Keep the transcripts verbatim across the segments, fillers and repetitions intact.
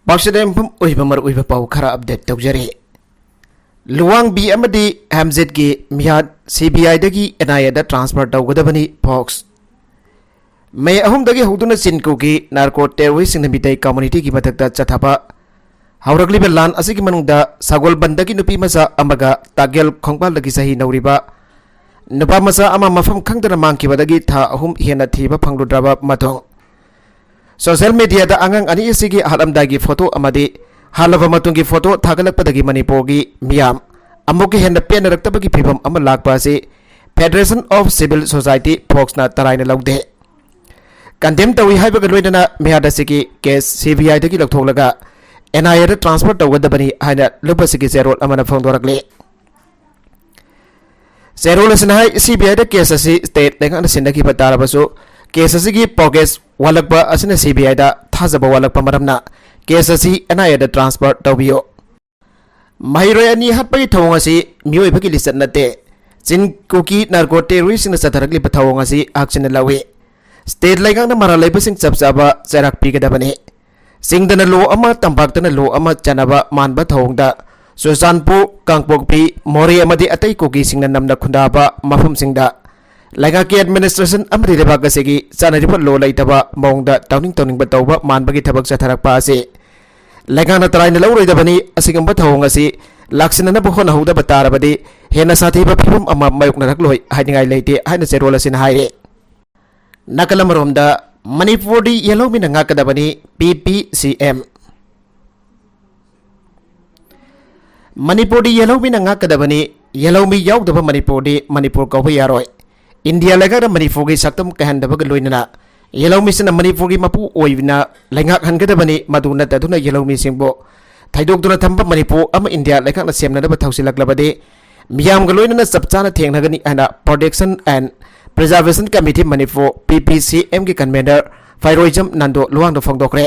ꯄꯥꯛꯁꯤꯗ ꯌꯨꯝꯐꯝ ꯑꯣꯏꯕ ꯃꯔꯨꯑꯣꯏꯕ ꯄꯥꯎ ꯈꯔ ꯑꯞꯗꯦꯠ ꯇꯧꯖꯔꯤ꯫ ꯂꯨꯋꯥꯡꯕꯤ ꯑꯃꯗꯤ ꯍꯦꯝꯖꯤꯠꯀꯤ ꯃꯤꯍꯥꯠ ꯁꯤ ꯕꯤ ꯑꯥꯏꯗꯒꯤ ꯑꯦꯟ ꯑꯥꯏ ꯑꯦꯗ ꯇ꯭ꯔꯥꯟꯁꯐꯔ ꯇꯧꯒꯗꯕꯅꯤ, ꯐꯣꯛꯁ꯫ ꯃꯦ ꯑꯍꯨꯝꯗꯒꯤ ꯍꯧꯗꯨꯅ ꯆꯤꯟ ꯀꯨꯀꯤ ꯅꯥꯔꯀꯣ ꯇꯦꯔꯣꯔꯤꯁꯁꯤꯡꯅ ꯃꯤꯇꯩ ꯀꯝꯃꯨꯅꯤꯇꯤꯒꯤ ꯃꯊꯛꯇ ꯆꯠꯊꯕ ꯍꯧꯔꯛꯂꯤꯕ ꯂꯥꯟ ꯑꯁꯤꯒꯤ ꯃꯅꯨꯡꯗ ꯁꯒꯣꯜꯕꯟꯗꯒꯤ ꯅꯨꯄꯤ ꯃꯆꯥ ꯑꯃꯒ ꯇꯥꯒꯦꯜ ꯈꯣꯡꯕꯥꯜꯗꯒꯤ ꯆꯍꯤ ꯅꯧꯔꯤꯕ ꯅꯨꯄꯥ ꯃꯆꯥ ꯑꯃ ꯃꯐꯝ ꯈꯪꯗꯅ ꯃꯥꯡꯈꯤꯕꯗꯒꯤ ꯊꯥ ꯑꯍꯨꯝ ꯍꯦꯟꯅ ꯊꯤꯕ ꯐꯪꯂꯨꯗ꯭ꯔꯕ ꯃꯇꯨꯡ, ꯁꯣꯁꯤꯌꯦꯜ ꯃꯤꯗꯤꯌꯥꯗ ꯑꯉꯥꯡ ꯑꯅꯤ ꯑꯁꯤꯒꯤ ꯍꯥꯠꯂꯝꯗꯥꯏꯒꯤ ꯐꯣꯇꯣ ꯑꯃꯗꯤ ꯍꯥꯠꯂꯕ ꯃꯇꯨꯡꯒꯤ ꯐꯣꯇꯣ ꯊꯥꯒꯠꯂꯛꯄꯗꯒꯤ ꯃꯅꯤꯄꯨꯔꯒꯤ ꯃꯤꯌꯥꯝ ꯑꯃꯨꯛꯀ ꯍꯦꯟꯅ ꯄꯦꯟꯅꯔꯛꯇꯕꯒꯤ ꯐꯤꯕꯝ ꯑꯃ ꯂꯥꯛꯄ ꯑꯁꯤ Federation of Civil Society, ꯐꯣꯛꯁꯅ ꯇꯔꯥꯏꯅ ꯂꯧꯗꯦ꯫ ꯀꯟꯗꯦꯝ ꯇꯧꯏ ꯍꯥꯏꯕꯒ ꯂꯣꯏꯅꯅ ꯃꯤꯍꯥꯠ ꯑꯁꯤꯒꯤ ꯀꯦꯁ ꯁꯤ ꯕꯤ ꯑꯥꯏꯗꯒꯤ ꯂꯧꯊꯣꯛꯂꯒ ꯑꯦꯟ ꯑꯥꯏ ꯑꯦꯗ ꯇ꯭ꯔꯥꯟꯁꯐꯔ ꯇꯧꯒꯗꯕꯅꯤ ꯍꯥꯏꯅ ꯂꯨꯞ ꯑꯁꯤꯒꯤ ꯆꯦꯔꯣꯜ ꯑꯃꯅ ꯐꯣꯡꯗꯣꯔꯛꯂꯤ꯫ ꯆꯦꯔꯣꯜ ꯑꯁꯤꯅ ꯍꯥꯏ, ꯁꯤ ꯕꯤ ꯑꯥꯏꯗ ꯀꯦꯁ ꯑꯁꯤ ꯁ꯭ꯇꯦꯠ ꯂꯩꯉꯥꯛꯅ ꯁꯤꯟꯅꯈꯤꯕ ꯇꯥꯔꯕꯁꯨ, ꯀꯦꯁ ꯑꯁꯤꯒꯤ ꯄ꯭ꯔꯣꯒ꯭ꯔꯦꯁ ꯋꯥꯠꯂꯛꯄ ꯑꯁꯤꯅ ꯁꯤ ꯕꯤ ꯑꯥꯏꯗ ꯊꯥꯖꯕ ꯋꯥꯠꯂꯛꯄ ꯃꯔꯝꯅ ꯀꯦꯁ ꯑꯁꯤ ꯑꯦꯟ ꯑꯥꯏ ꯑꯦꯗ ꯇ꯭ꯔꯥꯟꯁꯐꯔ ꯇꯧꯕꯤꯌꯨ꯫ ꯃꯍꯩꯔꯣꯏ ꯑꯅꯤ ꯍꯥꯠꯄꯒꯤ ꯊꯧꯑꯣꯡ ꯑꯁꯤ ꯃꯤꯑꯣꯏꯕꯒꯤ ꯂꯤꯆꯠ ꯅꯠꯇꯦ꯫ ꯆꯤꯟ ꯀꯨꯀꯤ ꯅꯥꯔꯀꯣ ꯇꯦꯔꯣꯔꯤꯁꯁꯤꯡꯅ ꯆꯠꯊꯔꯛꯂꯤꯕ ꯊꯧꯑꯣꯡ ꯑꯁꯤ ꯍꯛꯆꯤꯟꯅ ꯂꯧꯏ꯫ ꯁ꯭ꯇꯦꯠ ꯂꯩꯉꯥꯛꯅ ꯃꯔꯥꯜ ꯂꯩꯕꯁꯤꯡ ꯆꯞ ꯆꯥꯕ ꯆꯩꯔꯥꯛ ꯄꯤꯒꯗꯕꯅꯤ꯫ ꯆꯤꯡꯗꯅ ꯂꯣ ꯑꯃ, ꯇꯝꯄꯥꯛꯇꯅ ꯂꯣ ꯑꯃ ꯆꯠꯅꯕ ꯃꯥꯟꯕ ꯊꯧꯑꯣꯡꯗ ꯆꯨꯔꯆꯥꯟꯄꯨꯔ, ꯀꯥꯡꯄꯣꯛꯄꯤ, ꯃꯣꯔꯦ ꯑꯃꯗꯤ ꯑꯇꯩ ꯀꯨꯀꯤꯁꯤꯡꯅ ꯅꯝꯅ ꯈꯨꯟꯗꯥꯕ ꯃꯐꯝꯁꯤꯡꯗ ꯂꯩꯉꯥꯛꯀꯤ ꯑꯦꯗꯃꯤꯅꯤꯁꯇ꯭ꯔꯦꯁꯟ ꯑꯃꯗꯤ ꯂꯩꯕꯥꯛ ꯑꯁꯤꯒꯤ ꯆꯠꯅꯔꯤꯕ ꯂꯣ ꯂꯩꯇꯕ ꯃꯑꯣꯡꯗ ꯇꯧꯅꯤꯡ ꯇꯧꯅꯤꯡꯕ ꯇꯧꯕ ꯃꯥꯟꯕꯒꯤ ꯊꯕꯛ ꯆꯠꯊꯔꯛꯄ ꯑꯁꯤ ꯂꯩꯉꯥꯛꯅ ꯇꯔꯥꯏꯅ ꯂꯧꯔꯣꯏꯗꯕꯅꯤ꯫ ꯑꯁꯤꯒꯨꯝꯕ ꯊꯧꯑꯣꯡ ꯑꯁꯤ ꯂꯥꯛꯁꯤꯟꯅꯅꯕ ꯍꯣꯠꯅꯍꯧꯗꯕ ꯇꯥꯔꯕꯗꯤ ꯍꯦꯟꯅ ꯁꯥꯊꯤꯕ ꯐꯤꯕꯝ ꯑꯃ ꯃꯥꯌꯣꯛꯅꯔꯛꯂꯣꯏ ꯍꯥꯏꯅꯤꯡꯉꯥꯏ ꯂꯩꯇꯦ ꯍꯥꯏꯅ ꯆꯦꯔꯣꯜ ꯑꯁꯤꯅ ꯍꯥꯏꯔꯤ꯫ ꯅꯥꯀꯜ ꯑꯃꯔꯣꯝꯗ, ꯃꯅꯤꯄꯨꯔꯗꯤ ꯌꯦꯜꯍꯧꯃꯤꯅ ꯉꯥꯛꯀꯗꯕꯅꯤ, ꯄꯤ ꯄꯤ ꯁꯤ ꯑꯦꯝ꯫ ꯃꯅꯤꯄꯨꯔꯗꯤ ꯌꯦꯜꯍꯧꯃꯤꯅ ꯉꯥꯛꯀꯗꯕꯅꯤ, ꯌꯦꯜꯍꯧꯃꯤ ꯌꯥꯎꯗꯕ ꯃꯅꯤꯄꯨꯔꯗꯤ ꯃꯅꯤꯄꯨꯔ ꯀꯧꯕ ꯌꯥꯔꯣꯏ꯫ ꯏꯟꯗꯤꯌꯥ ꯂꯩꯉꯥꯛꯅ ꯃꯅꯤꯄꯨꯔꯒꯤ ꯁꯛꯇꯝ ꯀꯥꯏꯍꯟꯗꯕꯒ ꯂꯣꯏꯅꯅ ꯌꯦꯜꯍꯧꯃꯤꯁꯤꯅ ꯃꯅꯤꯄꯨꯔꯒꯤ ꯃꯄꯨ ꯑꯣꯏꯅ ꯂꯩꯉꯥꯛꯍꯟꯒꯗꯕꯅꯤ, ꯃꯗꯨ ꯅꯠꯇꯗꯨꯅ ꯌꯦꯜꯍꯧꯃꯤꯁꯤꯡꯕꯨ ꯊꯩꯗꯣꯛꯇꯨꯅ ꯊꯝꯕ ꯃꯅꯤꯄꯨꯔ ꯑꯃ ꯏꯟꯗꯤꯌꯥ ꯂꯩꯉꯥꯛꯅ ꯁꯦꯝꯅꯅꯕ ꯊꯧꯁꯤꯜꯂꯛꯂꯕꯗꯤ ꯃꯤꯌꯥꯝꯒ ꯂꯣꯏꯅꯅ ꯆꯞ ꯆꯥꯅ ꯊꯦꯡꯅꯒꯅꯤ ꯍꯥꯏꯅ Protection and Preservation Committee Manipur, ꯄꯤ ꯄꯤ ꯁꯤ ꯑꯦꯝꯒꯤ ꯀꯟꯚꯦꯅꯔ ꯐꯥꯏꯔꯣꯏꯖꯝ ꯅꯥꯟꯗꯣ ꯂꯨꯋꯥꯡꯗ ꯐꯣꯡꯗꯣꯛꯈ꯭ꯔꯦ꯫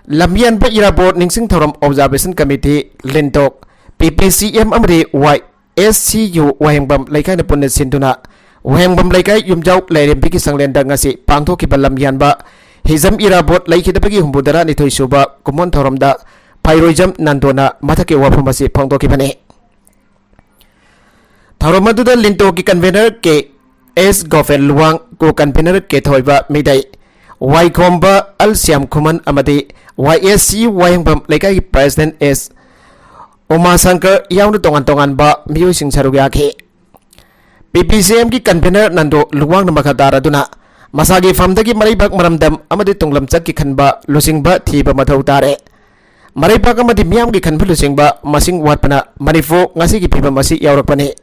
ꯂꯝꯌꯥꯟꯕ ꯏꯔꯥꯕꯣꯠ ꯅꯤꯡꯁꯤꯡ ꯊꯧꯔꯝ Observation Committee, ꯂꯤꯟꯗꯣꯛ, ꯄꯤ ꯄꯤ ꯁꯤ ꯑꯦꯝ ꯑꯃꯗꯤ ꯋꯥꯏ ꯑꯦꯁ ꯁꯤ ꯌꯨ ꯋꯥꯍꯦꯡꯕꯝ ꯂꯩꯀꯥꯏꯅ ꯄꯨꯟꯅ ꯁꯤꯟꯗꯨꯅ ꯋꯥꯍꯦꯡꯕꯝ ꯂꯩꯀꯥꯏ ꯌꯨꯝꯖꯥꯎ ꯂꯥꯏꯔꯦꯝꯕꯤꯒꯤ ꯁꯪꯂꯦꯟꯗ ꯉꯁꯤ ꯄꯥꯡꯊꯣꯛꯈꯤꯕ ꯂꯝꯌꯥꯟꯕ ꯍꯤꯖꯝ ꯏꯔꯥꯕꯣꯠ ꯂꯩꯈꯤꯗꯕꯒꯤ ꯍꯨꯝꯐꯨꯇꯔꯥꯅꯤꯊꯣꯏ ꯁꯨꯕ ꯀꯨꯝꯑꯣꯟ ꯊꯧꯔꯝꯗ ꯐꯥꯏꯔꯣꯏꯖꯝ ꯅꯟꯗꯣꯅ ꯃꯊꯛꯀꯤ ꯋꯥꯐꯝ ꯑꯁꯤ ꯐꯣꯡꯗꯣꯛꯈꯤꯕꯅꯤ꯫ ꯊꯧꯔꯝ ꯑꯗꯨꯗ ꯂꯤꯟꯇꯣꯒꯤ convener ꯀꯦ ꯑꯦꯁ ꯒꯣꯐꯦꯟ ꯂꯨꯋꯥꯡ, co-convener ꯀꯦ ꯊꯣꯏꯕ ꯃꯤꯗꯩ, ꯋꯥꯏꯈꯣꯝꯕ ꯑꯜ ꯁ꯭ꯌꯥꯝ ꯈꯨꯃꯟ ꯑꯃꯗꯤ ꯋꯥꯏ ꯑꯦꯁ ꯁꯤ ꯋꯥꯍꯦꯡꯕꯝ ꯂꯩꯀꯥꯏꯒꯤ president ꯑꯦꯁ ꯎꯃꯥꯁꯪꯀꯔ ꯌꯥꯎꯅ ꯇꯣꯉꯥꯟ ꯇꯣꯉꯥꯟꯕ ꯃꯤꯑꯣꯏꯁꯤꯡ ꯁꯔꯨꯛ ꯌꯥꯈꯤ꯫ ꯄꯤ ꯄꯤ ꯁꯤ ꯑꯦꯝꯒꯤ convener ꯅꯟꯗꯣ ꯂꯨꯋꯥꯡꯅ ꯃꯈꯥ ꯇꯥꯔꯗꯨꯅ ꯃꯁꯥꯒꯤ ꯐꯝꯗꯒꯤ ꯃꯔꯩꯕꯥꯛ ꯃꯔꯝꯗꯝ ꯑꯃꯗꯤ ꯇꯨꯡꯂꯝꯆꯠꯀꯤ ꯈꯟꯕ ꯂꯨꯆꯤꯡꯕ ꯊꯤꯕ ꯃꯊꯧ ꯇꯥꯔꯦ꯫ ꯃꯔꯩꯕꯥꯛ ꯑꯃꯗꯤ ꯃꯤꯌꯥꯝꯒꯤ ꯈꯟꯕ ꯂꯨꯆꯤꯡꯕ ꯃꯁꯤꯡ ꯋꯥꯠꯄꯅ ꯃꯅꯤꯄꯨꯔ ꯉꯁꯤꯒꯤ ꯐꯤꯕꯝ ꯑꯁꯤ ꯌꯥꯎꯔꯛꯄꯅꯤ꯫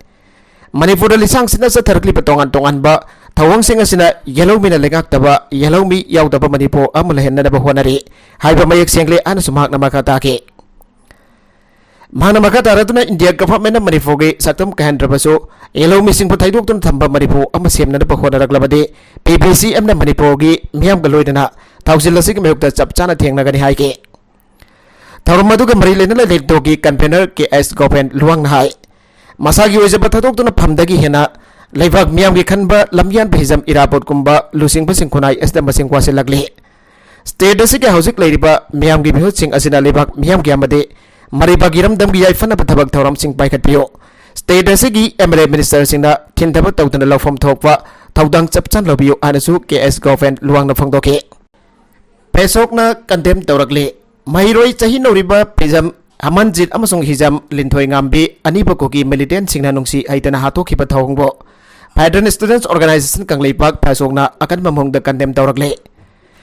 ꯃꯅꯤꯄꯨꯔꯗ ꯂꯤꯁꯥꯡꯁꯤꯠꯅ ꯆꯠꯊꯔꯛꯂꯤꯕ ꯇꯣꯉꯥꯟ ꯇꯣꯉꯥꯟꯕ ꯊꯧꯑꯣꯡꯁꯤꯡ ꯑꯁꯤꯅ ꯌꯦꯜꯍꯧꯃꯤꯅ ꯂꯩꯉꯥꯛꯇꯕ, ꯌꯦꯜꯍꯧꯃꯤ ꯌꯥꯎꯗꯕ ꯃꯅꯤꯄꯨꯔ ꯑꯃ ꯂꯩꯍꯟꯅꯅꯕ ꯍꯣꯠꯅꯔꯤ ꯍꯥꯏꯕ ꯃꯌꯦꯛ ꯁꯦꯡꯂꯦ ꯍꯥꯏꯅꯁꯨ ꯃꯍꯥꯛꯅ ꯃꯈꯥ ꯇꯥꯈꯤ꯫ ꯃꯍꯥꯛꯅ ꯃꯈꯥ ꯇꯥꯔꯗꯨꯅ ꯏꯟꯗꯤꯌꯥ ꯒꯚꯔꯟꯃꯦꯟꯠꯅ ꯃꯅꯤꯄꯨꯔꯒꯤ ꯁꯛꯇꯝ ꯀꯥꯏꯍꯟꯗ꯭ꯔꯕꯁꯨ ꯌꯦꯜꯍꯧꯃꯤꯁꯤꯡꯕꯨ ꯊꯩꯗꯣꯛꯇꯨꯅ ꯊꯝꯕ ꯃꯅꯤꯄꯨꯔ ꯑꯃ ꯁꯦꯝꯅꯅꯕ ꯍꯣꯠꯅꯔꯛꯂꯕꯗꯤ ꯄꯤ ꯄꯤ ꯁꯤ ꯑꯦꯝꯅ ꯃꯅꯤꯄꯨꯔꯒꯤ ꯃꯤꯌꯥꯝꯒ ꯂꯣꯏꯅꯅ ꯊꯧꯁꯤꯜ ꯑꯁꯤꯒꯤ ꯃꯥꯌꯣꯛꯇ ꯆꯞ ꯆꯥꯅ ꯊꯦꯡꯅꯒꯅꯤ ꯍꯥꯏꯈꯤ꯫ ꯊꯧꯔꯝ ꯑꯗꯨꯒ ꯃꯔꯤ ꯂꯩꯅꯅ ꯂꯤꯟꯇꯣꯒꯤ convener ꯀꯦ ꯑꯦꯁ ꯒꯣꯐꯦꯟ ꯂꯨꯋꯥꯡꯅ ꯍꯥꯏ, ꯃꯁꯥꯒꯤ ꯑꯣꯏꯖꯕ ꯊꯥꯗꯣꯛꯇꯨꯅ ꯐꯝꯗꯒꯤ ꯍꯦꯟꯅ ꯂꯩꯕꯥꯛ ꯃꯤꯌꯥꯝꯒꯤ ꯈꯟꯕ ꯂꯝꯌꯥꯟꯕ ꯍꯤꯖꯝ ꯏꯔꯥꯕꯣꯠꯀꯨꯝꯕ ꯂꯨꯆꯤꯡꯕꯁꯤꯡ ꯈꯨꯟꯅꯥꯏ ꯑꯁꯤꯗ ꯃꯁꯤꯡ ꯋꯥꯠꯁꯤꯜꯂꯛꯂꯤ꯫ State ꯑꯁꯤꯒꯤ ꯍꯧꯖꯤꯛ ꯂꯩꯔꯤꯕ ꯃꯤꯌꯥꯝꯒꯤ ꯃꯤꯍꯨꯠꯁꯤꯡ ꯑꯁꯤꯅ ꯂꯩꯕꯥꯛ ꯃꯤꯌꯥꯝꯒꯤ ꯑꯃꯗꯤ ꯃꯔꯩꯕꯥꯛ ꯏꯔꯝꯗꯝꯒꯤ ꯌꯥꯏꯐꯅꯕ ꯊꯕꯛ ꯊꯧꯔꯝꯁꯤꯡ ꯄꯥꯏꯈꯠꯄꯤꯌꯨ꯫ State ꯑꯁꯤꯒꯤ ꯑꯦꯝ ꯑꯦꯜ ꯑꯦ ꯃꯤꯅꯤꯁꯇꯔꯁꯤꯡꯅ ꯊꯤꯟꯊꯕ ꯇꯧꯗꯨꯅ ꯂꯧꯐꯝ ꯊꯣꯛꯄ ꯊꯧꯗꯥꯡ ꯆꯞ ꯆꯥꯅ ꯂꯧꯕꯤꯌꯨ ꯍꯥꯏꯅꯁꯨ ꯀꯦ ꯑꯦꯁ ꯒꯣꯐꯦꯟ ꯂꯨꯋꯥꯡꯅ ꯐꯣꯡꯗꯣꯛꯈꯤ꯫ ꯐꯦꯁꯣꯛꯅ condemn ꯇꯧꯔꯛꯂꯤ꯫ ꯃꯍꯩꯔꯣꯏ ꯆꯍꯤ ꯅꯧꯔꯤꯕ ꯐꯤꯖꯝ ꯍꯃꯟꯖꯤꯠ ꯑꯃꯁꯨꯡ ꯍꯤꯖꯝ ꯂꯤꯟꯊꯣꯏꯉꯥꯝꯕꯤ ꯑꯅꯤꯕ ꯀꯨꯀꯤ militantꯁꯤꯡꯅ ꯅꯨꯡꯁꯤ ꯍꯩꯇꯅ ꯍꯥꯠꯇꯣꯛꯈꯤꯕ ꯊꯧꯑꯣꯡꯕꯨ Federal Students Organisation ꯀꯪꯂꯩꯄꯥꯛ ꯐꯦꯁꯣꯛꯅ ꯑꯀꯟꯕ ꯃꯑꯣꯡꯗ condemn ꯇꯧꯔꯛꯂꯤ꯫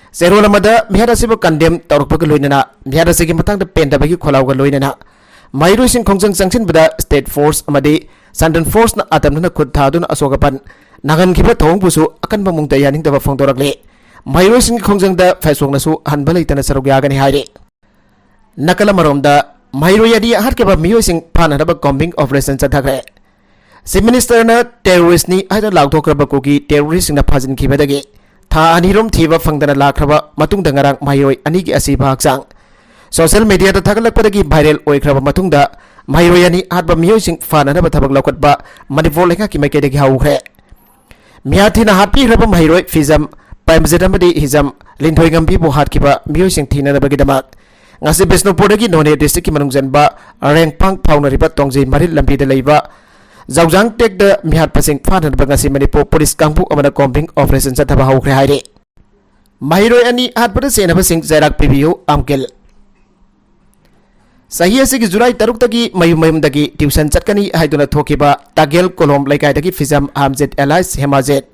ꯆꯦꯔꯣꯜ ꯑꯃꯗ ꯃꯤꯍꯥꯠ ꯑꯁꯤꯕꯨ condemn ꯇꯧꯔꯛꯄꯒ ꯂꯣꯏꯅꯅ ꯃꯤꯍꯥꯠ ꯑꯁꯤꯒꯤ ꯃꯇꯥꯡꯗ ꯄꯦꯟꯗꯕꯒꯤ ꯈꯣꯜꯂꯥꯎꯒ ꯂꯣꯏꯅꯅ ꯃꯍꯩꯔꯣꯏꯁꯤꯡ ꯈꯣꯡꯖꯪ ꯆꯪꯁꯤꯟꯕꯗ state force ꯑꯃꯗꯤ central forceꯅ ꯑꯇꯝꯅꯅ ꯈꯨꯠ ꯊꯥꯗꯨꯅ ꯑꯁꯣꯛ ꯑꯄꯟ ꯅꯪꯍꯟꯈꯤꯕ ꯊꯧꯑꯣꯡꯕꯨꯁꯨ ꯑꯀꯟꯕ ꯃꯑꯣꯡꯗ ꯌꯥꯅꯤꯡꯗꯕ ꯐꯣꯡꯗꯣꯔꯛꯂꯤ꯫ ꯃꯍꯩꯔꯣꯏꯁꯤꯡꯒꯤ ꯈꯣꯡꯖꯪꯗ ꯐꯦꯁꯣꯛꯅꯁꯨ ꯍꯟꯕ ꯂꯩꯇꯅ ꯁꯔꯨꯛ ꯌꯥꯒꯅꯤ ꯍꯥꯏꯔꯤ꯫ ꯅꯥꯀꯜ ꯑꯃꯔꯣꯝꯗ ꯃꯍꯩꯔꯣꯏ ꯑꯅꯤ ꯍꯥꯠꯈꯤꯕ ꯃꯤꯑꯣꯏꯁꯤꯡ ꯐꯥꯅꯅꯕ combing operation ꯆꯠꯊꯈ꯭ꯔꯦ꯫ Chief Ministerꯅ terroristꯅꯤ ꯍꯥꯏꯅ ꯂꯥꯎꯊꯣꯛꯈ꯭ꯔꯕ ꯀꯨꯀꯤ terroristꯁꯤꯡꯅ ꯐꯥꯖꯤꯟꯈꯤꯕꯗꯒꯤ ꯊꯥ ꯑꯅꯤꯔꯣꯝ ꯊꯤꯕ ꯐꯪꯗꯅ ꯂꯥꯛꯈ꯭ꯔꯕ ꯃꯇꯨꯡꯗ ꯉꯔꯥꯡ ꯃꯍꯩꯔꯣꯏ ꯑꯅꯤꯒꯤ ꯑꯁꯤꯕ ꯍꯛꯆꯥꯡ social mediaꯗ ꯊꯥꯒꯠꯂꯛꯄꯗꯒꯤ viral ꯑꯣꯏꯈ꯭ꯔꯕ ꯃꯇꯨꯡꯗ ꯃꯍꯩꯔꯣꯏ ꯑꯅꯤ ꯍꯥꯠꯄ ꯃꯤꯑꯣꯏꯁꯤꯡ ꯐꯥꯅꯅꯕ ꯊꯕꯛ ꯂꯧꯈꯠꯄ ꯃꯅꯤꯄꯨꯔ ꯂꯩꯉꯥꯛꯀꯤ ꯃꯥꯏꯀꯩꯗꯒꯤ ꯍꯧꯈ꯭ꯔꯦ꯫ ꯃꯤꯍꯥꯠ ꯊꯤꯅ ꯍꯥꯠꯄꯤꯈ꯭ꯔꯕ ꯃꯍꯩꯔꯣꯏ ꯐꯤꯖꯝ ꯄ꯭ꯔꯦꯝꯖꯤꯠ ꯑꯃꯗꯤ ꯍꯤꯖꯝ ꯂꯤꯟꯊꯣꯏ ꯉꯝꯕꯤꯕꯨ ꯍꯥꯠꯈꯤꯕ ꯃꯤꯑꯣꯏꯁꯤꯡ ꯊꯤꯅꯅꯕꯒꯤꯗꯃꯛ ꯉꯁꯤ ꯕꯤꯁꯅꯨꯄꯨꯔꯗꯒꯤ ꯅꯣꯅꯦ district ꯀꯤ ꯃꯅꯨꯡ ꯆꯟꯕ ꯔꯦꯡꯄꯥꯡ ꯐꯥꯎꯅꯔꯤꯕ ꯇꯣꯡꯖꯩ ꯃꯔꯤꯜ ꯂꯝꯕꯤꯗ ꯂꯩꯕ ꯖꯧꯖꯥꯡ ꯇꯦꯛꯇ ꯃꯤꯍꯥꯠꯄꯁꯤꯡ ꯐꯥꯅꯅꯕ ꯉꯁꯤ ꯃꯅꯤꯄꯨꯔ ꯄꯨꯂꯤꯁ ꯀꯥꯡꯕꯨ ꯑꯃꯅ combing operation ꯆꯠꯊꯕ ꯍꯧꯈ꯭ꯔꯦ ꯍꯥꯏꯔꯤ꯫ ꯃꯍꯩꯔꯣꯏ ꯑꯅꯤ ꯍꯥꯠꯄꯗ ꯆꯦꯟꯅꯕꯁꯤꯡ ꯆꯩꯔꯥꯛ ꯄꯤꯕꯤꯌꯨ, ꯑꯝꯀꯤꯜ꯫ ꯆꯍꯤ ꯑꯁꯤꯒꯤ ꯖꯨꯂꯥꯏ ꯇꯔꯨꯛꯇꯒꯤ ꯃꯌꯨꯝ ꯃꯌꯨꯝꯗꯒꯤ tuition ꯆꯠꯀꯅꯤ ꯍꯥꯏꯗꯨꯅ ꯊꯣꯛꯈꯤꯕ ꯇꯥꯒꯦꯜ ꯀꯣꯂꯣꯝ ꯂꯩꯀꯥꯏꯗꯒꯤ ꯐꯤꯖꯝ ꯍꯥꯝꯖꯦꯠ alias ꯍꯦꯃꯥꯖꯦꯠ,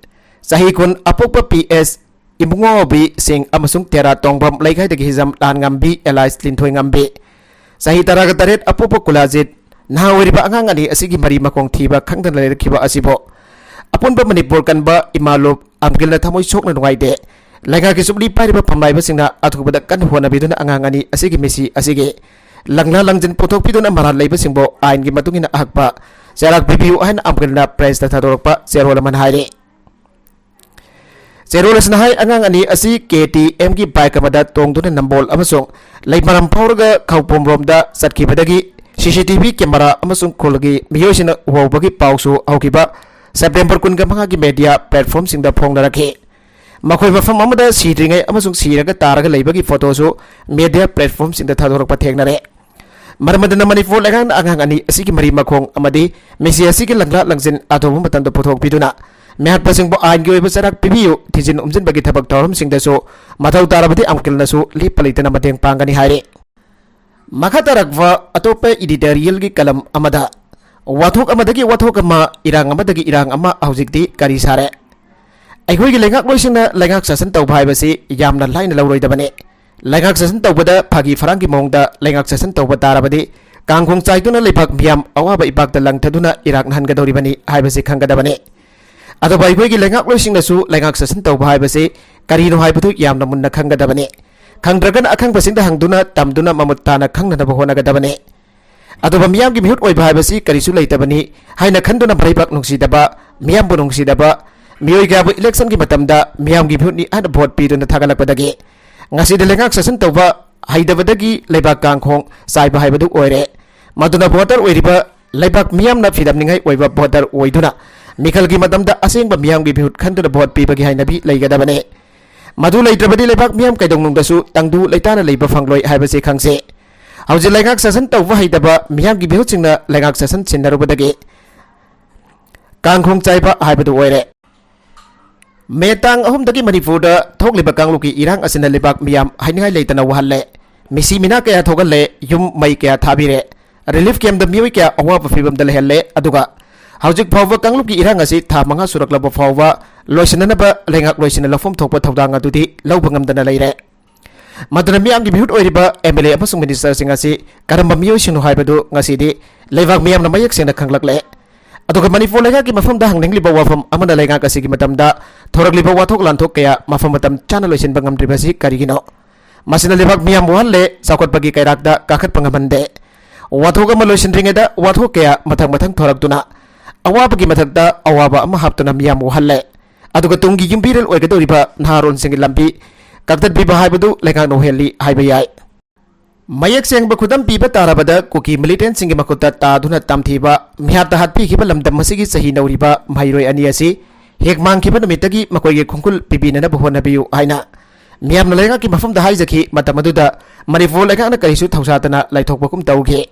ꯆꯍꯤ ꯀꯨꯟ, ꯑꯄꯣꯛꯄ ꯄꯤ ꯑꯦꯁ ꯏꯕꯨꯡꯉꯣꯕꯤ ꯁꯤꯡ ꯑꯃꯁꯨꯡ ꯇꯦꯔꯥ ꯇꯣꯡꯕꯝ ꯂꯩꯀꯥꯏꯗꯒꯤ ꯍꯤꯖꯝ ꯂꯥꯟꯉꯝꯕꯤ alias ꯂꯤꯟꯊꯣꯏ ꯉꯝꯕꯤ, ꯆꯍꯤ ꯇꯔꯥꯒ ꯇꯔꯦꯠ, ꯑꯄꯣꯛꯄ ꯀꯨꯂꯥꯖꯤꯠ꯫ ꯅꯍꯥ ꯑꯣꯏꯔꯤꯕ ꯑꯉꯥꯡ ꯑꯅꯤ ꯑꯁꯤꯒꯤ ꯃꯔꯤ ꯃꯈꯣꯡ ꯊꯤꯕ ꯈꯪꯗꯅ ꯂꯩꯔꯛꯈꯤꯕ ꯑꯁꯤꯕꯨ ꯑꯄꯨꯟꯕ ꯃꯅꯤꯄꯨꯔ ꯀꯟꯕ ꯏꯃꯥ ꯂꯨꯞ ꯑꯝꯀꯤꯜꯅ ꯊꯃꯣꯏ ꯁꯣꯛꯅ ꯅꯨꯡꯉꯥꯏꯇꯦ꯫ ꯂꯩꯉꯥꯛꯀꯤ ꯆꯨꯞꯂꯤ ꯄꯥꯏꯔꯤꯕ ꯐꯝꯅꯥꯏꯕꯁꯤꯡꯅ ꯑꯊꯨꯕꯗ ꯀꯟꯅ ꯍꯣꯠꯅꯕꯤꯗꯨꯅ ꯑꯉꯥꯡ ꯑꯅꯤ ꯑꯁꯤꯒꯤ ꯃꯤꯁꯤ ꯑꯁꯤꯒꯤ ꯂꯪꯂꯥ ꯂꯪꯖꯤꯟ ꯄꯨꯊꯣꯛꯄꯤꯗꯨꯅ ꯃꯔꯥꯜ ꯂꯩꯕꯁꯤꯡꯕꯨ ꯑꯥꯏꯟꯒꯤ ꯃꯇꯨꯡ ꯏꯟꯅ ꯑꯍꯛꯄ ꯆꯩꯔꯥꯛ ꯄꯤꯕꯤꯌꯨ ꯍꯥꯏꯅ ꯑꯝꯀꯤꯜꯅ press ꯇ ꯊꯥꯗꯣꯔꯛꯄ ꯆꯦꯔꯣꯜ ꯑꯃꯅ ꯍꯥꯏꯔꯤ꯫ ꯆꯦꯔꯣꯜ ꯑꯁꯤꯅ ꯍꯥꯏ, ꯑꯉꯥꯡ ꯑꯅꯤ ꯑꯁꯤ ꯀꯦ ꯇꯤ ꯑꯦꯝꯒꯤ bike ꯑꯃꯗ ꯇꯣꯡꯗꯨꯅ ꯅꯝꯕꯣꯜ ꯑꯃꯁꯨꯡ ꯂꯩꯃꯔꯥꯝ ꯐꯥꯎꯔꯒ ꯈꯧꯄꯨꯝ ꯔꯣꯝꯗ ꯆꯠꯈꯤꯕꯗꯒꯤ ꯁꯤ ꯁꯤ ꯇꯤ ꯚꯤ camera ꯑꯃꯁꯨꯡ ꯈꯨꯜꯒꯤ ꯃꯤꯑꯣꯏꯁꯤꯡꯅ ꯎꯍꯧꯕꯒꯤ ꯄꯥꯎꯁꯨ ꯍꯧꯈꯤꯕ ꯁꯦꯞꯇꯦꯝꯕꯔ ꯀꯨꯟꯒ ꯃꯉꯥꯒꯤ media platformꯁꯤꯡꯗ ꯐꯣꯡꯅꯔꯛꯈꯤ꯫ ꯃꯈꯣꯏ ꯃꯐꯝ ꯑꯃꯗ ꯁꯤꯗ꯭ꯔꯤꯉꯩ ꯑꯃꯁꯨꯡ ꯁꯤꯔꯒ ꯇꯥꯔꯒ ꯂꯩꯕꯒꯤ photoꯁꯨ media platformꯁꯤꯡꯗ ꯊꯥꯗꯣꯔꯛꯄ ꯊꯦꯡꯅꯔꯦ꯫ ꯃꯔꯝ ꯑꯗꯨꯅ ꯃꯅꯤꯄꯨꯔ ꯂꯩꯉꯥꯛꯅ ꯑꯉꯥꯡ ꯑꯅꯤ ꯑꯁꯤꯒꯤ ꯃꯔꯤ ꯃꯈꯣꯡ ꯑꯃꯗꯤ ꯃꯤꯁꯤ ꯑꯁꯤꯒꯤ ꯂꯪꯂꯥ ꯂꯪꯖꯤꯟ ꯑꯊꯨꯕ ꯃꯇꯝꯗ ꯄꯨꯊꯣꯛꯄꯤꯗꯨꯅ ꯃꯤꯍꯥꯠꯄꯁꯤꯡꯕꯨ ꯑꯥꯏꯟꯒꯤ ꯑꯣꯏꯕ ꯆꯩꯔꯥꯛ ꯄꯤꯕꯤꯌꯨ, ꯊꯤꯖꯤꯟ ꯍꯨꯝꯖꯤꯟꯕꯒꯤ ꯊꯕꯛ ꯊꯧꯔꯝꯁꯤꯡꯗꯁꯨ ꯃꯊꯧ ꯇꯥꯔꯕꯗꯤ ꯑꯝꯀꯤꯜꯅꯁꯨ ꯂꯦꯞꯄ ꯂꯩꯇꯅ ꯃꯇꯦꯡ ꯄꯥꯡꯒꯅꯤ ꯍꯥꯏꯔꯤ꯫ ꯃꯈꯥ ꯇꯥꯔꯛꯄ ꯑꯇꯣꯞꯄ editorialꯒꯤ column ꯑꯃꯗ ꯋꯥꯊꯣꯛ ꯑꯃꯗꯒꯤ ꯋꯥꯊꯣꯛ ꯑꯃ, ꯏꯔꯥꯡ ꯑꯃꯗꯒꯤ ꯏꯔꯥꯡ ꯑꯃ ꯍꯧꯖꯤꯛꯇꯤ ꯀꯔꯤ ꯁꯥꯔꯦ? ꯑꯩꯈꯣꯏꯒꯤ ꯂꯩꯉꯥꯛꯂꯣꯏꯁꯤꯡꯅ ꯂꯩꯉꯥꯛ ꯁꯥꯁꯟ ꯇꯧꯕ ꯍꯥꯏꯕꯁꯤ ꯌꯥꯝꯅ ꯂꯥꯏꯅ ꯂꯧꯔꯣꯏꯗꯕꯅꯤ꯫ ꯂꯩꯉꯥꯛ ꯁꯥꯁꯟ ꯇꯧꯕꯗ ꯐꯥꯒꯤ ꯐꯔꯥꯡꯒꯤ ꯃꯑꯣꯡꯗ ꯂꯩꯉꯥꯛ ꯁꯥꯁꯟ ꯇꯧꯕ ꯇꯥꯔꯕꯗꯤ ꯀꯥꯡꯈꯣꯡ ꯆꯥꯏꯗꯨꯅ ꯂꯩꯕꯥꯛ ꯃꯤꯌꯥꯝ ꯑꯋꯥꯕ ꯏꯄꯥꯛꯇ ꯂꯪꯊꯗꯨꯅ ꯏꯔꯥꯛ ꯅꯍꯟꯒꯗꯧꯔꯤꯕꯅꯤ ꯍꯥꯏꯕꯁꯤ ꯈꯪꯒꯗꯕꯅꯤ꯫ ꯑꯗꯨꯕꯨ ꯑꯩꯈꯣꯏꯒꯤ ꯂꯩꯉꯥꯛꯂꯣꯏꯁꯤꯡꯅꯁꯨ ꯂꯩꯉꯥꯛ ꯁꯥꯁꯟ ꯇꯧꯕ ꯍꯥꯏꯕꯁꯤ ꯀꯔꯤꯅꯣ ꯍꯥꯏꯕꯗꯨ ꯌꯥꯝꯅ ꯃꯨꯟꯅ ꯈꯪꯒꯗꯕꯅꯤ꯫ ꯈꯪꯗ꯭ꯔꯒꯅ ꯑꯈꯪꯕꯁꯤꯡꯗ ꯍꯪꯗꯨꯅ ꯇꯝꯗꯨꯅ ꯃꯃꯨꯠ ꯇꯥꯅ ꯈꯪꯅꯅꯕ ꯍꯣꯠꯅꯒꯗꯕꯅꯤ꯫ ꯑꯗꯨꯒ ꯃꯤꯌꯥꯝꯒꯤ ꯃꯤꯍꯨꯠ ꯑꯣꯏꯕ ꯍꯥꯏꯕꯁꯤ ꯀꯔꯤꯁꯨ ꯂꯩꯇꯕꯅꯤ ꯍꯥꯏꯅ ꯈꯟꯗꯨꯅ ꯃꯔꯩꯕꯥꯛ ꯅꯨꯡꯁꯤꯗꯕ, ꯃꯤꯌꯥꯝꯕꯨ ꯅꯨꯡꯁꯤꯗꯕ ꯃꯤꯑꯣꯏ ꯀꯌꯥꯕꯨ electionꯒꯤ ꯃꯇꯝꯗ ꯃꯤꯌꯥꯝꯒꯤ ꯃꯤꯍꯨꯠꯅꯤ ꯍꯥꯏꯅ vote ꯄꯤꯗꯨꯅ ꯊꯥꯒꯠꯂꯛꯄꯗꯒꯤ ꯉꯁꯤꯗꯤ ꯂꯩꯉꯥꯛ ꯁꯥꯁꯟ ꯇꯧꯕ ꯍꯩꯇꯕꯗꯒꯤ ꯂꯩꯕꯥꯛ ꯀꯥꯡꯈꯣꯡ ꯆꯥꯏꯕ ꯍꯥꯏꯕꯗꯨ ꯑꯣꯏꯔꯦ꯫ ꯃꯗꯨꯅ voter ꯑꯣꯏꯔꯤꯕ ꯂꯩꯕꯥꯛ ꯃꯤꯌꯥꯝꯅ ꯐꯤꯗꯝꯅꯤꯡꯉꯥꯏ ꯑꯣꯏꯕ voter ꯑꯣꯏꯗꯨꯅ ꯃꯤꯈꯜꯒꯤ ꯃꯇꯝꯗ ꯑꯁꯦꯡꯕ ꯃꯤꯌꯥꯝꯒꯤ ꯃꯤꯍꯨꯠ ꯈꯟꯗꯨꯅ vote ꯄꯤꯕꯒꯤ ꯍꯩꯅꯕꯤ ꯂꯩꯒꯗꯕꯅꯤ꯫ ꯃꯗꯨ ꯂꯩꯇ꯭ꯔꯕꯗꯤ ꯂꯩꯕꯥꯛ ꯃꯤꯌꯥꯝ ꯀꯩꯗꯧꯅꯨꯡꯗꯁꯨ ꯇꯪꯗꯨ ꯂꯩꯇꯥꯅ ꯂꯩꯕ ꯐꯪꯂꯣꯏ ꯍꯥꯏꯕꯁꯤ ꯈꯪꯁꯤ꯫ ꯍꯧꯖꯤꯛ ꯂꯩꯉꯥꯛ ꯁꯥꯁꯟ ꯇꯧꯕ ꯍꯩꯇꯕ ꯃꯤꯌꯥꯝꯒꯤ ꯃꯤꯍꯨꯠꯁꯤꯡꯅ ꯂꯩꯉꯥꯛ ꯁꯥꯁꯟ ꯁꯤꯟꯅꯔꯨꯕꯗꯒꯤ ꯀꯥꯡꯈꯣꯡ ꯆꯥꯏꯕ ꯍꯥꯏꯕꯗꯨ ꯑꯣꯏꯔꯦ꯫ ꯃꯦ ꯇꯥꯡ ꯑꯍꯨꯝꯗꯒꯤ ꯃꯅꯤꯄꯨꯔꯗ ꯊꯣꯛꯂꯤꯕ ꯀꯥꯡꯂꯨꯞꯀꯤ ꯏꯔꯥꯡ ꯑꯁꯤꯅ ꯂꯩꯕꯥꯛ ꯃꯤꯌꯥꯝ ꯍꯥꯏꯅꯤꯡꯉꯥꯏ ꯂꯩꯇꯅ ꯋꯥꯍꯜꯂꯦ꯫ ꯃꯤꯁꯤ ꯃꯤꯅꯥ ꯀꯌꯥ ꯊꯣꯛꯍꯜꯂꯦ, ꯌꯨꯝ ꯃꯩ ꯀꯌꯥ ꯊꯥꯕꯤꯔꯦ, ꯔꯤꯂꯤꯐ ꯀꯦꯝꯞꯇ ꯃꯤꯑꯣꯏ ꯀꯌꯥ ꯑꯋꯥꯕ ꯐꯤꯕꯝꯗ ꯂꯩꯍꯜꯂꯦ, ꯑꯗꯨꯒ ꯍꯧꯖꯤꯛ ꯐꯥꯎꯕ ꯀꯥꯡꯂꯨꯞꯀꯤ ꯏꯔꯥꯡ ꯑꯁꯤ ꯊꯥ ꯃꯉꯥ ꯁꯨꯔꯛꯂꯕ ꯐꯥꯎꯕ ꯂꯣꯏꯁꯤꯟꯅꯅꯕ ꯂꯩꯉꯥꯛꯂꯣꯏꯁꯤꯡꯅ ꯂꯧꯐꯝ ꯊꯣꯛꯄ ꯊꯧꯗꯥꯡ ꯑꯗꯨꯗꯤ ꯂꯧꯕ ꯉꯝꯗꯅ ꯂꯩꯔꯦ꯫ ꯃꯗꯨꯅ ꯃꯤꯌꯥꯝꯒꯤ ꯃꯤꯍꯨꯠ ꯑꯣꯏꯔꯤꯕ ꯑꯦꯝ ꯑꯦꯜ ꯑꯦ ꯑꯃꯁꯨꯡ ꯃꯤꯅꯤꯁꯇꯔꯁꯤꯡ ꯑꯁꯤ ꯀꯔꯝꯕ ꯃꯤꯑꯣꯏꯁꯤꯡꯅꯣ ꯍꯥꯏꯕꯗꯨ ꯉꯁꯤꯗꯤ ꯂꯩꯕꯥꯛ ꯃꯤꯌꯥꯝꯅ ꯃꯌꯦꯛ ꯁꯦꯡꯅ ꯈꯪꯂꯛꯂꯦ꯫ ꯑꯗꯨꯒ ꯃꯅꯤꯄꯨꯔ ꯂꯩꯉꯥꯛꯀꯤ ꯃꯐꯝꯗ ꯍꯪꯅꯤꯡꯂꯤꯕ ꯋꯥꯐꯝ ꯑꯃꯅ, ꯂꯩꯉꯥꯛ ꯑꯁꯤꯒꯤ ꯃꯇꯝꯗ ꯊꯣꯔꯛꯂꯤꯕ ꯋꯥꯊꯣꯛ ꯂꯥꯟꯊꯣꯛ ꯀꯌꯥ ꯃꯐꯝ ꯃꯇꯝ ꯆꯥꯅ ꯂꯣꯏꯁꯤꯟꯕ ꯉꯝꯗ꯭ꯔꯤꯕꯁꯤ ꯀꯔꯤꯒꯤꯅꯣ? ꯃꯁꯤꯅ ꯂꯩꯕꯥꯛ ꯃꯤꯌꯥꯝ ꯋꯥꯍꯜꯂꯦ, ꯆꯥꯎꯈꯠꯄꯒꯤ ꯀꯩꯔꯥꯛꯇ ꯀꯥꯈꯠꯄ ꯉꯝꯍꯟꯗꯦ꯫ ꯋꯥꯊꯣꯛ ꯑꯃ ꯂꯣꯏꯁꯤꯟꯗ꯭ꯔꯤꯉꯩꯗ ꯋꯥꯊꯣꯛ ꯀꯌꯥ ꯃꯊꯪ ꯃꯊꯪ ꯊꯣꯔꯛꯇꯨꯅ ꯑꯋꯥꯕꯒꯤ ꯃꯊꯛꯇ ꯑꯋꯥꯕ ꯑꯃ ꯍꯥꯞꯇꯨꯅ ꯃꯤꯌꯥꯝ ꯋꯥꯍꯜꯂꯦ꯫ ꯑꯗꯨꯒ ꯇꯨꯡꯒꯤ ꯌꯨꯝꯕꯤꯔꯦꯜ ꯑꯣꯏꯒꯗꯧꯔꯤꯕ ꯅꯍꯥꯔꯣꯟꯁꯤꯡꯒꯤ ꯂꯝꯕꯤ ꯀꯛꯊꯠꯄꯤꯕ ꯍꯥꯏꯕꯗꯨ ꯂꯩꯉꯥꯛꯅ ꯑꯣꯏꯍꯜꯂꯤ ꯍꯥꯏꯕ ꯌꯥꯏ꯫ ꯃꯌꯦꯛ ꯁꯦꯡꯕ ꯈꯨꯗꯝ ꯄꯤꯕ ꯇꯥꯔꯕꯗ, ꯀꯨꯀꯤ ꯃꯤꯂꯤꯇꯦꯟꯁꯤꯡꯒꯤ ꯃꯈꯨꯠꯇ ꯇꯥꯗꯨꯅ ꯇꯝꯊꯤꯕ ꯃꯤꯍꯥꯠꯇ ꯍꯥꯠꯄꯤꯈꯤꯕ ꯂꯝꯗꯝ ꯑꯁꯤꯒꯤ ꯆꯍꯤ ꯅꯧꯔꯤꯕ ꯃꯍꯩꯔꯣꯏ ꯑꯅꯤ ꯑꯁꯤ ꯍꯦꯛ ꯃꯥꯡꯈꯤꯕ ꯅꯨꯃꯤꯠꯇꯒꯤ ꯃꯈꯣꯏꯒꯤ ꯈꯣꯡꯒꯨꯜ ꯄꯤꯕꯤꯅꯅꯕ ꯍꯣꯠꯅꯕꯤꯌꯨ ꯍꯥꯏꯅ ꯃꯤꯌꯥꯝꯅ ꯂꯩꯉꯥꯛꯀꯤ ꯃꯐꯝꯗ ꯍꯥꯏꯖꯈꯤ꯫ ꯃꯇꯝ ꯑꯗꯨꯗ ꯃꯅꯤꯄꯨꯔ ꯂꯩꯉꯥꯛꯅ ꯀꯔꯤꯁꯨ ꯊꯧꯁꯥꯗꯅ ꯂꯩꯊꯣꯛꯄꯒꯨꯝ ꯇꯧꯈꯤ꯫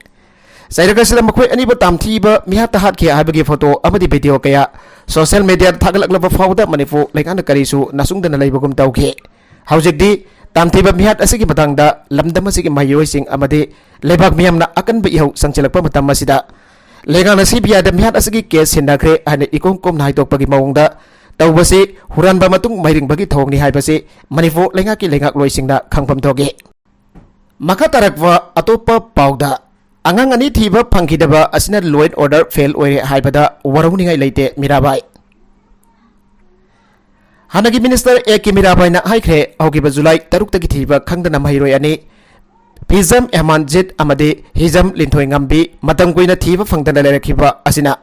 ꯆꯩꯔꯛ ꯑꯁꯤꯗ ꯃꯈꯣꯏ ꯑꯅꯤꯕꯨ ꯇꯥꯝꯊꯤꯕ ꯃꯤꯍꯥꯠꯇ ꯍꯥꯠꯈꯤ ꯍꯥꯏꯕꯒꯤ ꯐꯣꯇꯣ ꯑꯃꯗꯤ ꯚꯤꯗꯤꯑꯣ ꯀꯌꯥ ꯁꯣꯁꯤꯌꯦꯜ ꯃꯤꯗꯤꯌꯥꯗ ꯊꯥꯒꯠꯂꯛꯂꯕ ꯐꯥꯎꯕꯗ ꯃꯅꯤꯄꯨꯔ ꯂꯩꯉꯥꯛꯅ ꯀꯔꯤꯁꯨ ꯅꯥꯁꯨꯡꯗꯅ ꯂꯩꯕꯒꯨꯝ ꯇꯧꯈꯤ꯫ ꯍꯧꯖꯤꯛꯇꯤ ꯇꯥꯝꯊꯤꯕ ꯃꯤꯍꯥꯠ ꯑꯁꯤꯒꯤ ꯃꯇꯥꯡꯗ ꯂꯝꯗꯝ ꯑꯁꯤꯒꯤ ꯃꯍꯩꯔꯣꯏꯁꯤꯡ ꯑꯃꯗꯤ ꯂꯩꯕꯥꯛ ꯃꯤꯌꯥꯝꯅ ꯑꯀꯟꯕ ꯏꯍꯧ ꯆꯪꯁꯤꯜꯂꯛꯄ ꯃꯇꯝ ꯑꯁꯤꯗ, ꯂꯩꯉꯥꯛꯅ ꯁꯤ ꯕꯤ ꯑꯥꯏꯗ ꯃꯤꯍꯥꯠ ꯑꯁꯤꯒꯤ ꯀꯦꯁ ꯁꯤꯟꯅꯈ꯭ꯔꯦ ꯍꯥꯏꯅ ꯏꯀꯣꯝ ꯀꯣꯝꯅ ꯍꯥꯏꯗꯣꯛꯄꯒꯤ ꯃꯑꯣꯡꯗ ꯇꯧꯕꯁꯤ ꯍꯨꯔꯥꯟꯕ ꯃꯇꯨꯡ ꯃꯩꯔꯤꯡꯕꯒꯤ ꯊꯧꯑꯣꯡꯅꯤ ꯍꯥꯏꯕꯁꯤ ꯃꯅꯤꯄꯨꯔ ꯂꯩꯉꯥꯛꯀꯤ ꯂꯩꯉꯥꯛꯂꯣꯏꯁꯤꯡꯅ ꯈꯪꯐꯝ ꯊꯣꯛꯏ꯫ ꯃꯈꯥ ꯇꯥꯔꯛꯄ ꯑꯇꯣꯞꯄ ꯄꯥꯎꯗ, ꯑꯉꯥꯡ ꯑꯅꯤ ꯊꯤꯕ ꯐꯪꯈꯤꯗꯕ ꯑꯁꯤꯅ law and order fail ꯑꯣꯏꯔꯦ ꯍꯥꯏꯕꯗ ꯋꯥꯔꯧꯅꯤꯡꯉꯥꯏ ꯂꯩꯇꯦ, ꯃꯤꯔꯥꯕꯥꯏ꯫ ꯍꯥꯟꯅꯒꯤ ꯃꯤꯅꯤꯁꯇꯔ ꯑꯦ ꯀꯦ ꯃꯤꯔꯥꯕꯥꯏꯅ ꯍꯥꯏꯈ꯭ꯔꯦ, ꯍꯧꯈꯤꯕ ꯖꯨꯂꯥꯏ ꯇꯔꯨꯛꯇꯒꯤ ꯊꯤꯕ ꯈꯪꯗꯅ ꯃꯍꯩꯔꯣꯏ ꯑꯅꯤ, ꯐꯤꯖꯝ ꯑꯦꯍꯃꯥꯟꯖꯤꯠ ꯑꯃꯗꯤ ꯍꯤꯖꯝ ꯂꯤꯟꯊꯣꯏꯉꯝꯕꯤ, ꯃꯇꯝ ꯀꯨꯏꯅ ꯊꯤꯕ ꯐꯪꯗꯅ ꯂꯩꯔꯛꯈꯤꯕ ꯑꯁꯤꯅ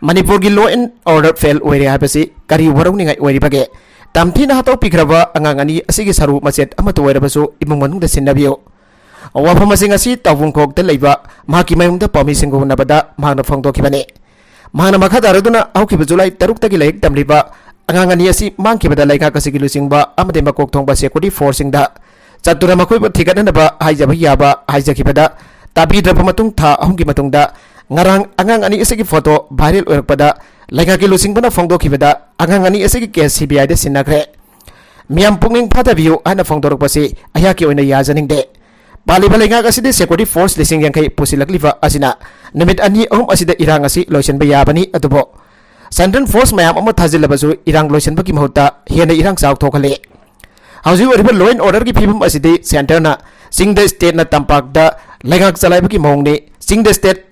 ꯃꯅꯤꯄꯨꯔꯒꯤ law and order fail ꯑꯣꯏꯔꯦ ꯍꯥꯏꯕꯁꯤ ꯀꯔꯤ ꯋꯥꯔꯧꯅꯤꯡꯉꯥꯏ ꯑꯣꯏꯔꯤꯕꯒꯦ? ꯇꯝꯊꯤꯅ ꯍꯥꯠꯇꯣꯛꯄꯤꯈ꯭ꯔꯕ ꯑꯉꯥꯡ ꯑꯅꯤ ꯑꯁꯤꯒꯤ ꯁꯔꯨ ꯃꯆꯦꯠ ꯑꯃꯠꯇ ꯑꯣꯏꯔꯕꯁꯨ ꯏꯃꯨꯡ ꯃꯅꯨꯡꯗ ꯁꯤꯟꯅꯕꯤꯌꯨ꯫ ꯋꯥꯐꯝ ꯑꯁꯤ ꯉꯁꯤ ꯇꯥꯎꯕꯨꯡꯈꯣꯛꯇ ꯂꯩꯕ ꯃꯍꯥꯛꯀꯤ ꯃꯌꯨꯝꯗ ꯄꯥꯎꯃꯤꯁꯤꯡꯒ ꯎꯅꯕꯗ ꯃꯍꯥꯛꯅ ꯐꯣꯡꯗꯣꯛꯈꯤꯕꯅꯤ꯫ ꯃꯍꯥꯛꯅ ꯃꯈꯥ ꯇꯥꯔꯗꯨꯅ ꯍꯧꯈꯤꯕ ꯖꯨꯂꯥꯏ ꯇꯔꯨꯛꯇꯒꯤ ꯂꯥꯏꯔꯤꯛ ꯇꯝꯂꯤꯕ ꯑꯉꯥꯡ ꯑꯅꯤ ꯑꯁꯤ ꯃꯥꯡꯈꯤꯕꯗ ꯂꯩꯉꯥꯛ ꯑꯁꯤꯒꯤ ꯂꯨꯆꯤꯡꯕ ꯑꯃꯗꯤ ꯃꯀꯣꯛ ꯊꯣꯡꯕ security forceꯁꯤꯡꯗ ꯆꯠꯇꯨꯅ ꯃꯈꯣꯏꯕꯨ ꯊꯤꯒꯠꯅꯅꯕ ꯍꯥꯏꯖꯕ ꯌꯥꯕ ꯍꯥꯏꯖꯈꯤꯕꯗ, ꯇꯥꯕꯤꯗ꯭ꯔꯕ ꯃꯇꯨꯡ ꯊꯥ ꯑꯍꯨꯝꯒꯤ ꯃꯇꯨꯡꯗ ꯉꯔꯥꯡ ꯑꯉꯥꯡ ꯑꯅꯤ ꯑꯁꯤꯒꯤ photo viral ꯑꯣꯏꯔꯛꯄꯗ, ꯂꯩꯉꯥꯛꯀꯤ ꯂꯨꯆꯤꯡꯕꯅ ꯐꯣꯡꯗꯣꯛꯈꯤꯕꯗ, ꯑꯉꯥꯡ ꯑꯅꯤ ꯑꯁꯤꯒꯤ case CBIꯗ ꯁꯤꯟꯅꯈ꯭ꯔꯦ꯫ ꯃꯤꯌꯥꯝ ꯄꯨꯛꯅꯤꯡ ꯐꯥꯊꯕꯤꯌꯨ ꯍꯥꯏꯅ ꯐꯣꯡꯗꯣꯔꯛꯄꯁꯤ ꯑꯩꯍꯥꯛꯀꯤ ꯑꯣꯏꯅ ꯌꯥꯖꯅꯤꯡꯗꯦ꯫ ꯄꯥꯜꯂꯤꯕ ꯂꯩꯉꯥꯛ ꯑꯁꯤꯗ security force ꯂꯤꯁꯤꯡ ꯌꯥꯡꯈꯩ ꯄꯨꯁꯤꯜꯂꯛꯂꯤꯕ ꯑꯁꯤꯅ ꯅꯨꯃꯤꯠ ꯑꯅꯤ ꯑꯍꯨꯝ ꯑꯁꯤꯗ ꯏꯔꯥꯡ ꯑꯁꯤ ꯂꯣꯏꯁꯤꯟꯕ ꯌꯥꯕꯅꯤ, ꯑꯗꯨꯕꯨ central force ꯃꯌꯥꯝ ꯑꯃ ꯊꯥꯖꯤꯜꯂꯕꯁꯨ ꯏꯔꯥꯡ ꯂꯣꯏꯁꯤꯟꯕꯒꯤ ꯃꯍꯨꯠꯇ ꯍꯦꯟꯅ ꯏꯔꯥꯡ ꯆꯥꯎꯊꯣꯛꯍꯜꯂꯤ꯫ ꯍꯧꯖꯤꯛ ꯑꯣꯏꯔꯤꯕ law and orderꯒꯤ ꯐꯤꯕꯝ ꯑꯁꯤꯗꯤ centreꯅ ꯆꯤꯡꯗ stateꯅ ꯇꯝꯄꯥꯛꯇ ꯂꯩꯉꯥꯛ ꯆꯂꯥꯏꯕꯒꯤ ꯃꯑꯣꯡꯅꯤ꯫ ꯆꯤꯡꯗ state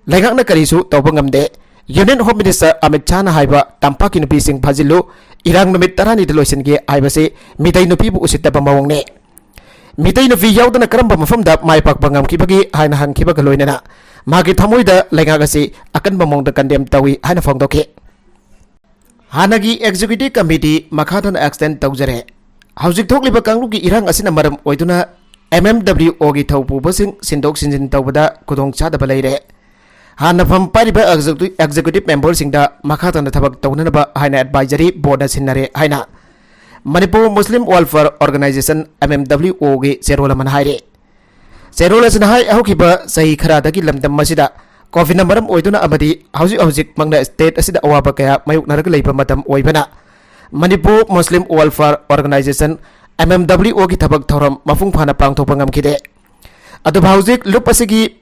ꯂꯩꯉꯥꯛꯅ ꯀꯔꯤꯁꯨ ꯇꯧꯕ ꯉꯝꯗꯦ꯫ Union Home Minister ꯑꯃꯤꯠ ꯁꯥꯍꯅ ꯍꯥꯏꯕ, "ꯇꯝꯄꯥꯛꯀꯤ ꯅꯨꯄꯤꯁꯤꯡ ꯐꯥꯖꯤꯜꯂꯨ, ꯏꯔꯥꯡ ꯅꯨꯃꯤꯠ ꯇꯔꯥꯅꯤꯗ ꯂꯣꯏꯁꯤꯟꯒꯦ" ꯍꯥꯏꯕꯁꯤ ꯃꯤꯇꯩ ꯅꯨꯄꯤꯕꯨ ꯎꯁꯤꯠꯇꯕ ꯃꯑꯣꯡꯅꯤ꯫ ꯃꯤꯇꯩ ꯅꯨꯄꯤ ꯌꯥꯎꯗꯅ ꯀꯔꯝꯕ ꯃꯐꯝꯗ ꯃꯥꯏ ꯄꯥꯛꯄ ꯉꯝꯈꯤꯕꯒꯦ ꯍꯥꯏꯅ ꯍꯪꯈꯤꯕꯒ ꯂꯣꯏꯅꯅ ꯃꯥꯒꯤ ꯊꯃꯣꯏꯗ ꯂꯩꯉꯥꯛ ꯑꯁꯤ ꯑꯀꯟꯕ ꯃꯑꯣꯡꯗ condemn ꯇꯧꯏ ꯍꯥꯏꯅ ꯐꯣꯡꯗꯣꯛꯈꯤ꯫ ꯍꯥꯟꯅꯒꯤ executive committee ꯃꯈꯥ ꯇꯥꯅ extend ꯇꯧꯖꯔꯦ꯫ ꯍꯧꯖꯤꯛ ꯊꯣꯛꯂꯤꯕ ꯀꯥꯡꯂꯨꯞꯀꯤ ꯏꯔꯥꯡ ꯑꯁꯤꯅ ꯃꯔꯝ ꯑꯣꯏꯗꯨꯅ MMWOꯒꯤ ꯊꯧꯄꯨꯕꯁꯤꯡ ꯁꯤꯟꯗꯣꯛ ꯁꯤꯟꯖꯤꯟ ꯇꯧꯕꯗ ꯈꯨꯗꯣꯡꯆꯥꯗꯕ ꯂꯩꯔꯦ꯫ ꯍꯥꯟꯅ ꯐꯝ ꯄꯥꯏꯔꯤꯕ executive memberꯁꯤꯡꯗ ꯃꯈꯥ ꯇꯥꯅ ꯊꯕꯛ ꯇꯧꯅꯅꯕ ꯍꯥꯏꯅ advisory boardꯅ ꯁꯤꯟꯅꯔꯦ ꯍꯥꯏꯅ ꯃꯅꯤꯄꯨꯔ Muslim Welfare Organisation, MMWOꯒꯤ ꯆꯦꯔꯣꯜ ꯑꯃꯅ ꯍꯥꯏꯔꯤ꯫ ꯆꯦꯔꯣꯜ ꯑꯁꯤꯅ ꯍꯥꯏ, ꯍꯧꯈꯤꯕ ꯆꯍꯤ ꯈꯔꯗꯒꯤ ꯂꯝꯗꯝ ꯑꯁꯤꯗ COVIDꯅ ꯃꯔꯝ ꯑꯣꯏꯗꯨꯅ ꯑꯃꯗꯤ ꯍꯧꯖꯤꯛ ꯍꯧꯖꯤꯛꯃꯛꯅ state ꯑꯁꯤꯗ ꯑꯋꯥꯕ ꯀꯌꯥ ꯃꯥꯌꯣꯛꯅꯔꯒ ꯂꯩꯕ ꯃꯇꯝ ꯑꯣꯏꯕꯅ ꯃꯅꯤꯄꯨꯔ Muslim Welfare Organisation, MMWOꯒꯤ ꯊꯕꯛ ꯊꯧꯔꯝ ꯃꯄꯨꯡ ꯐꯥꯅ ꯄꯥꯡꯊꯣꯛꯄ ꯉꯝꯈꯤꯗꯦ꯫ ꯑꯗꯨꯕꯨ ꯍꯧꯖꯤꯛ ꯂꯨꯞ ꯑꯁꯤꯒꯤ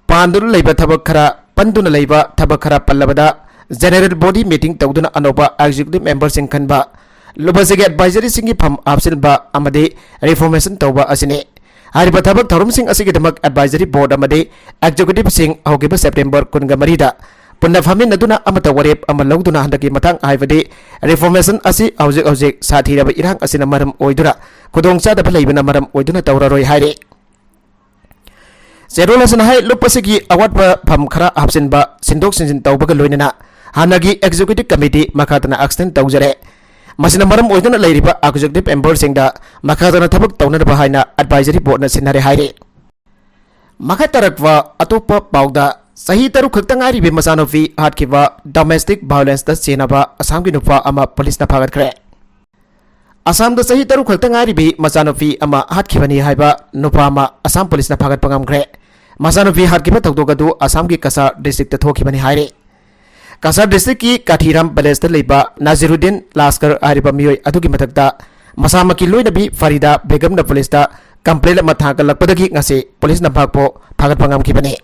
ꯄꯥꯟꯗꯨꯅ ꯂꯩꯕ ꯊꯕꯛ ꯈꯔ, ꯄꯟꯗꯨꯅ ꯂꯩꯕ ꯊꯕꯛ ꯈꯔ ꯄꯜꯂꯕꯗ, general body meeting ꯇꯧꯗꯨꯅ ꯑꯅꯧꯕ executive memberꯁꯤꯡ ꯈꯟꯕ, ꯂꯨꯞ ꯑꯁꯤꯒꯤ advisoryꯁꯤꯡꯒꯤ ꯐꯝ ꯍꯥꯞꯆꯤꯟꯕ ꯑꯃꯗꯤ reformation ꯇꯧꯕ ꯑꯁꯤꯅꯤ꯫ ꯍꯥꯏꯔꯤꯕ ꯊꯕꯛ ꯊꯧꯔꯝꯁꯤꯡ ꯑꯁꯤꯒꯤꯗꯃꯛ advisory board ꯑꯃꯗꯤ executiveꯁꯤꯡ ꯍꯧꯈꯤꯕ September ꯀꯨꯟꯒ ꯃꯔꯤꯗ ꯄꯨꯟꯅ ꯐꯝꯃꯤꯟꯅꯗꯨꯅ ꯑꯃꯠꯇ ꯋꯥꯔꯦꯞ ꯑꯃ ꯂꯧꯗꯨꯅ ꯍꯟꯗꯛꯀꯤ ꯃꯇꯥꯡ ꯍꯥꯏꯕꯗꯤ reformation ꯑꯁꯤ ꯍꯧꯖꯤꯛ ꯍꯧꯖꯤꯛ ꯁꯥꯊꯤꯔꯕ ꯏꯔꯥꯡ ꯑꯁꯤꯅ ꯃꯔꯝ ꯑꯣꯏꯗꯨꯅ ꯈꯨꯗꯣꯡꯆꯥꯗꯕ ꯂꯩꯕꯅ ꯃꯔꯝ ꯑꯣꯏꯗꯨꯅ ꯇꯧꯔꯔꯣꯏ ꯍꯥꯏꯔꯤ꯫ ꯆꯦꯔꯣꯜ ꯑꯁꯤꯅ ꯍꯥꯏ, ꯂꯨꯞ ꯑꯁꯤꯒꯤ ꯑꯋꯥꯠꯄ ꯐꯝ ꯈꯔ ꯍꯥꯞꯆꯤꯟꯕ, ꯁꯤꯟꯗꯣꯛ ꯁꯤꯟꯖꯤꯟ ꯇꯧꯕꯒ ꯂꯣꯏꯅꯅ ꯍꯥꯟꯅꯒꯤ executive committee ꯃꯈꯥ ꯇꯥꯅ extend ꯇꯧꯖꯔꯦ꯫ ꯃꯁꯤꯅ ꯃꯔꯝ ꯑꯣꯏꯗꯨꯅ ꯂꯩꯔꯤꯕ executive memberꯁꯤꯡꯗ ꯃꯈꯥ ꯇꯥꯅ ꯊꯕꯛ ꯇꯧꯅꯅꯕ ꯍꯥꯏꯅ advisory boardꯅ ꯁꯤꯟꯅꯔꯦ ꯍꯥꯏꯔꯤ꯫ ꯃꯈꯥ ꯇꯥꯔꯛꯄ ꯑꯇꯣꯞꯄ ꯄꯥꯎꯗ ꯆꯍꯤ ꯇꯔꯨꯛ ꯈꯛꯇ ꯉꯥꯏꯔꯤꯕꯤ ꯃꯆꯥꯅꯨꯄꯤ ꯍꯥꯠꯈꯤꯕ, domestic violenceꯇ ꯆꯦꯟꯅꯕ ꯑꯁꯥꯝꯒꯤ ꯅꯨꯄꯥ ꯑꯃ ꯄꯨꯂꯤꯁꯅ ꯐꯥꯒꯠꯈ꯭ꯔꯦ꯫ ꯑꯁꯥꯝꯗ ꯆꯍꯤ ꯇꯔꯨꯛ ꯈꯛꯇ ꯉꯥꯏꯔꯤꯕꯤ ꯃꯆꯥꯅꯨꯄꯤ ꯑꯃ ꯍꯥꯠꯈꯤꯕꯅꯤ ꯍꯥꯏꯕ ꯅꯨꯄꯥ ꯑꯃ ꯑꯁꯥꯝ ꯄꯨꯂꯤꯁꯅ ꯐꯥꯒꯠꯄ ꯉꯝꯈ꯭ꯔꯦ꯫ ꯃꯆꯥꯅꯨꯄꯤ ꯍꯥꯠꯈꯤꯕ ꯊꯧꯗꯣꯛ ꯑꯗꯨ ꯑꯁꯥꯝꯒꯤ ꯀꯁꯥꯔ districtꯇ ꯊꯣꯛꯈꯤꯕꯅꯤ ꯍꯥꯏꯔꯤ꯫ ꯀꯁꯥꯔ districtꯀꯤ ꯀꯥꯊꯤꯔꯥꯝ villageꯇ ꯂꯩꯕ ꯅꯥꯖꯤꯔꯨꯗꯤꯟ ꯂꯥꯁꯀꯔ ꯍꯥꯏꯔꯤꯕ ꯃꯤꯑꯣꯏ ꯑꯗꯨꯒꯤ ꯃꯊꯛꯇ ꯃꯁꯥꯃꯛꯀꯤ ꯂꯣꯏꯅꯕꯤ ꯐꯔꯤꯗꯥ ꯕꯦꯒꯝꯅ ꯄꯨꯂꯤꯁꯇ complaint ꯑꯃ ꯊꯥꯡꯒꯠꯂꯛꯄꯗꯒꯤ ꯉꯁꯤ ꯄꯨꯂꯤꯁꯅ ꯃꯍꯥꯛꯄꯨ ꯐꯥꯒꯠꯄ ꯉꯝꯈꯤꯕꯅꯤ꯫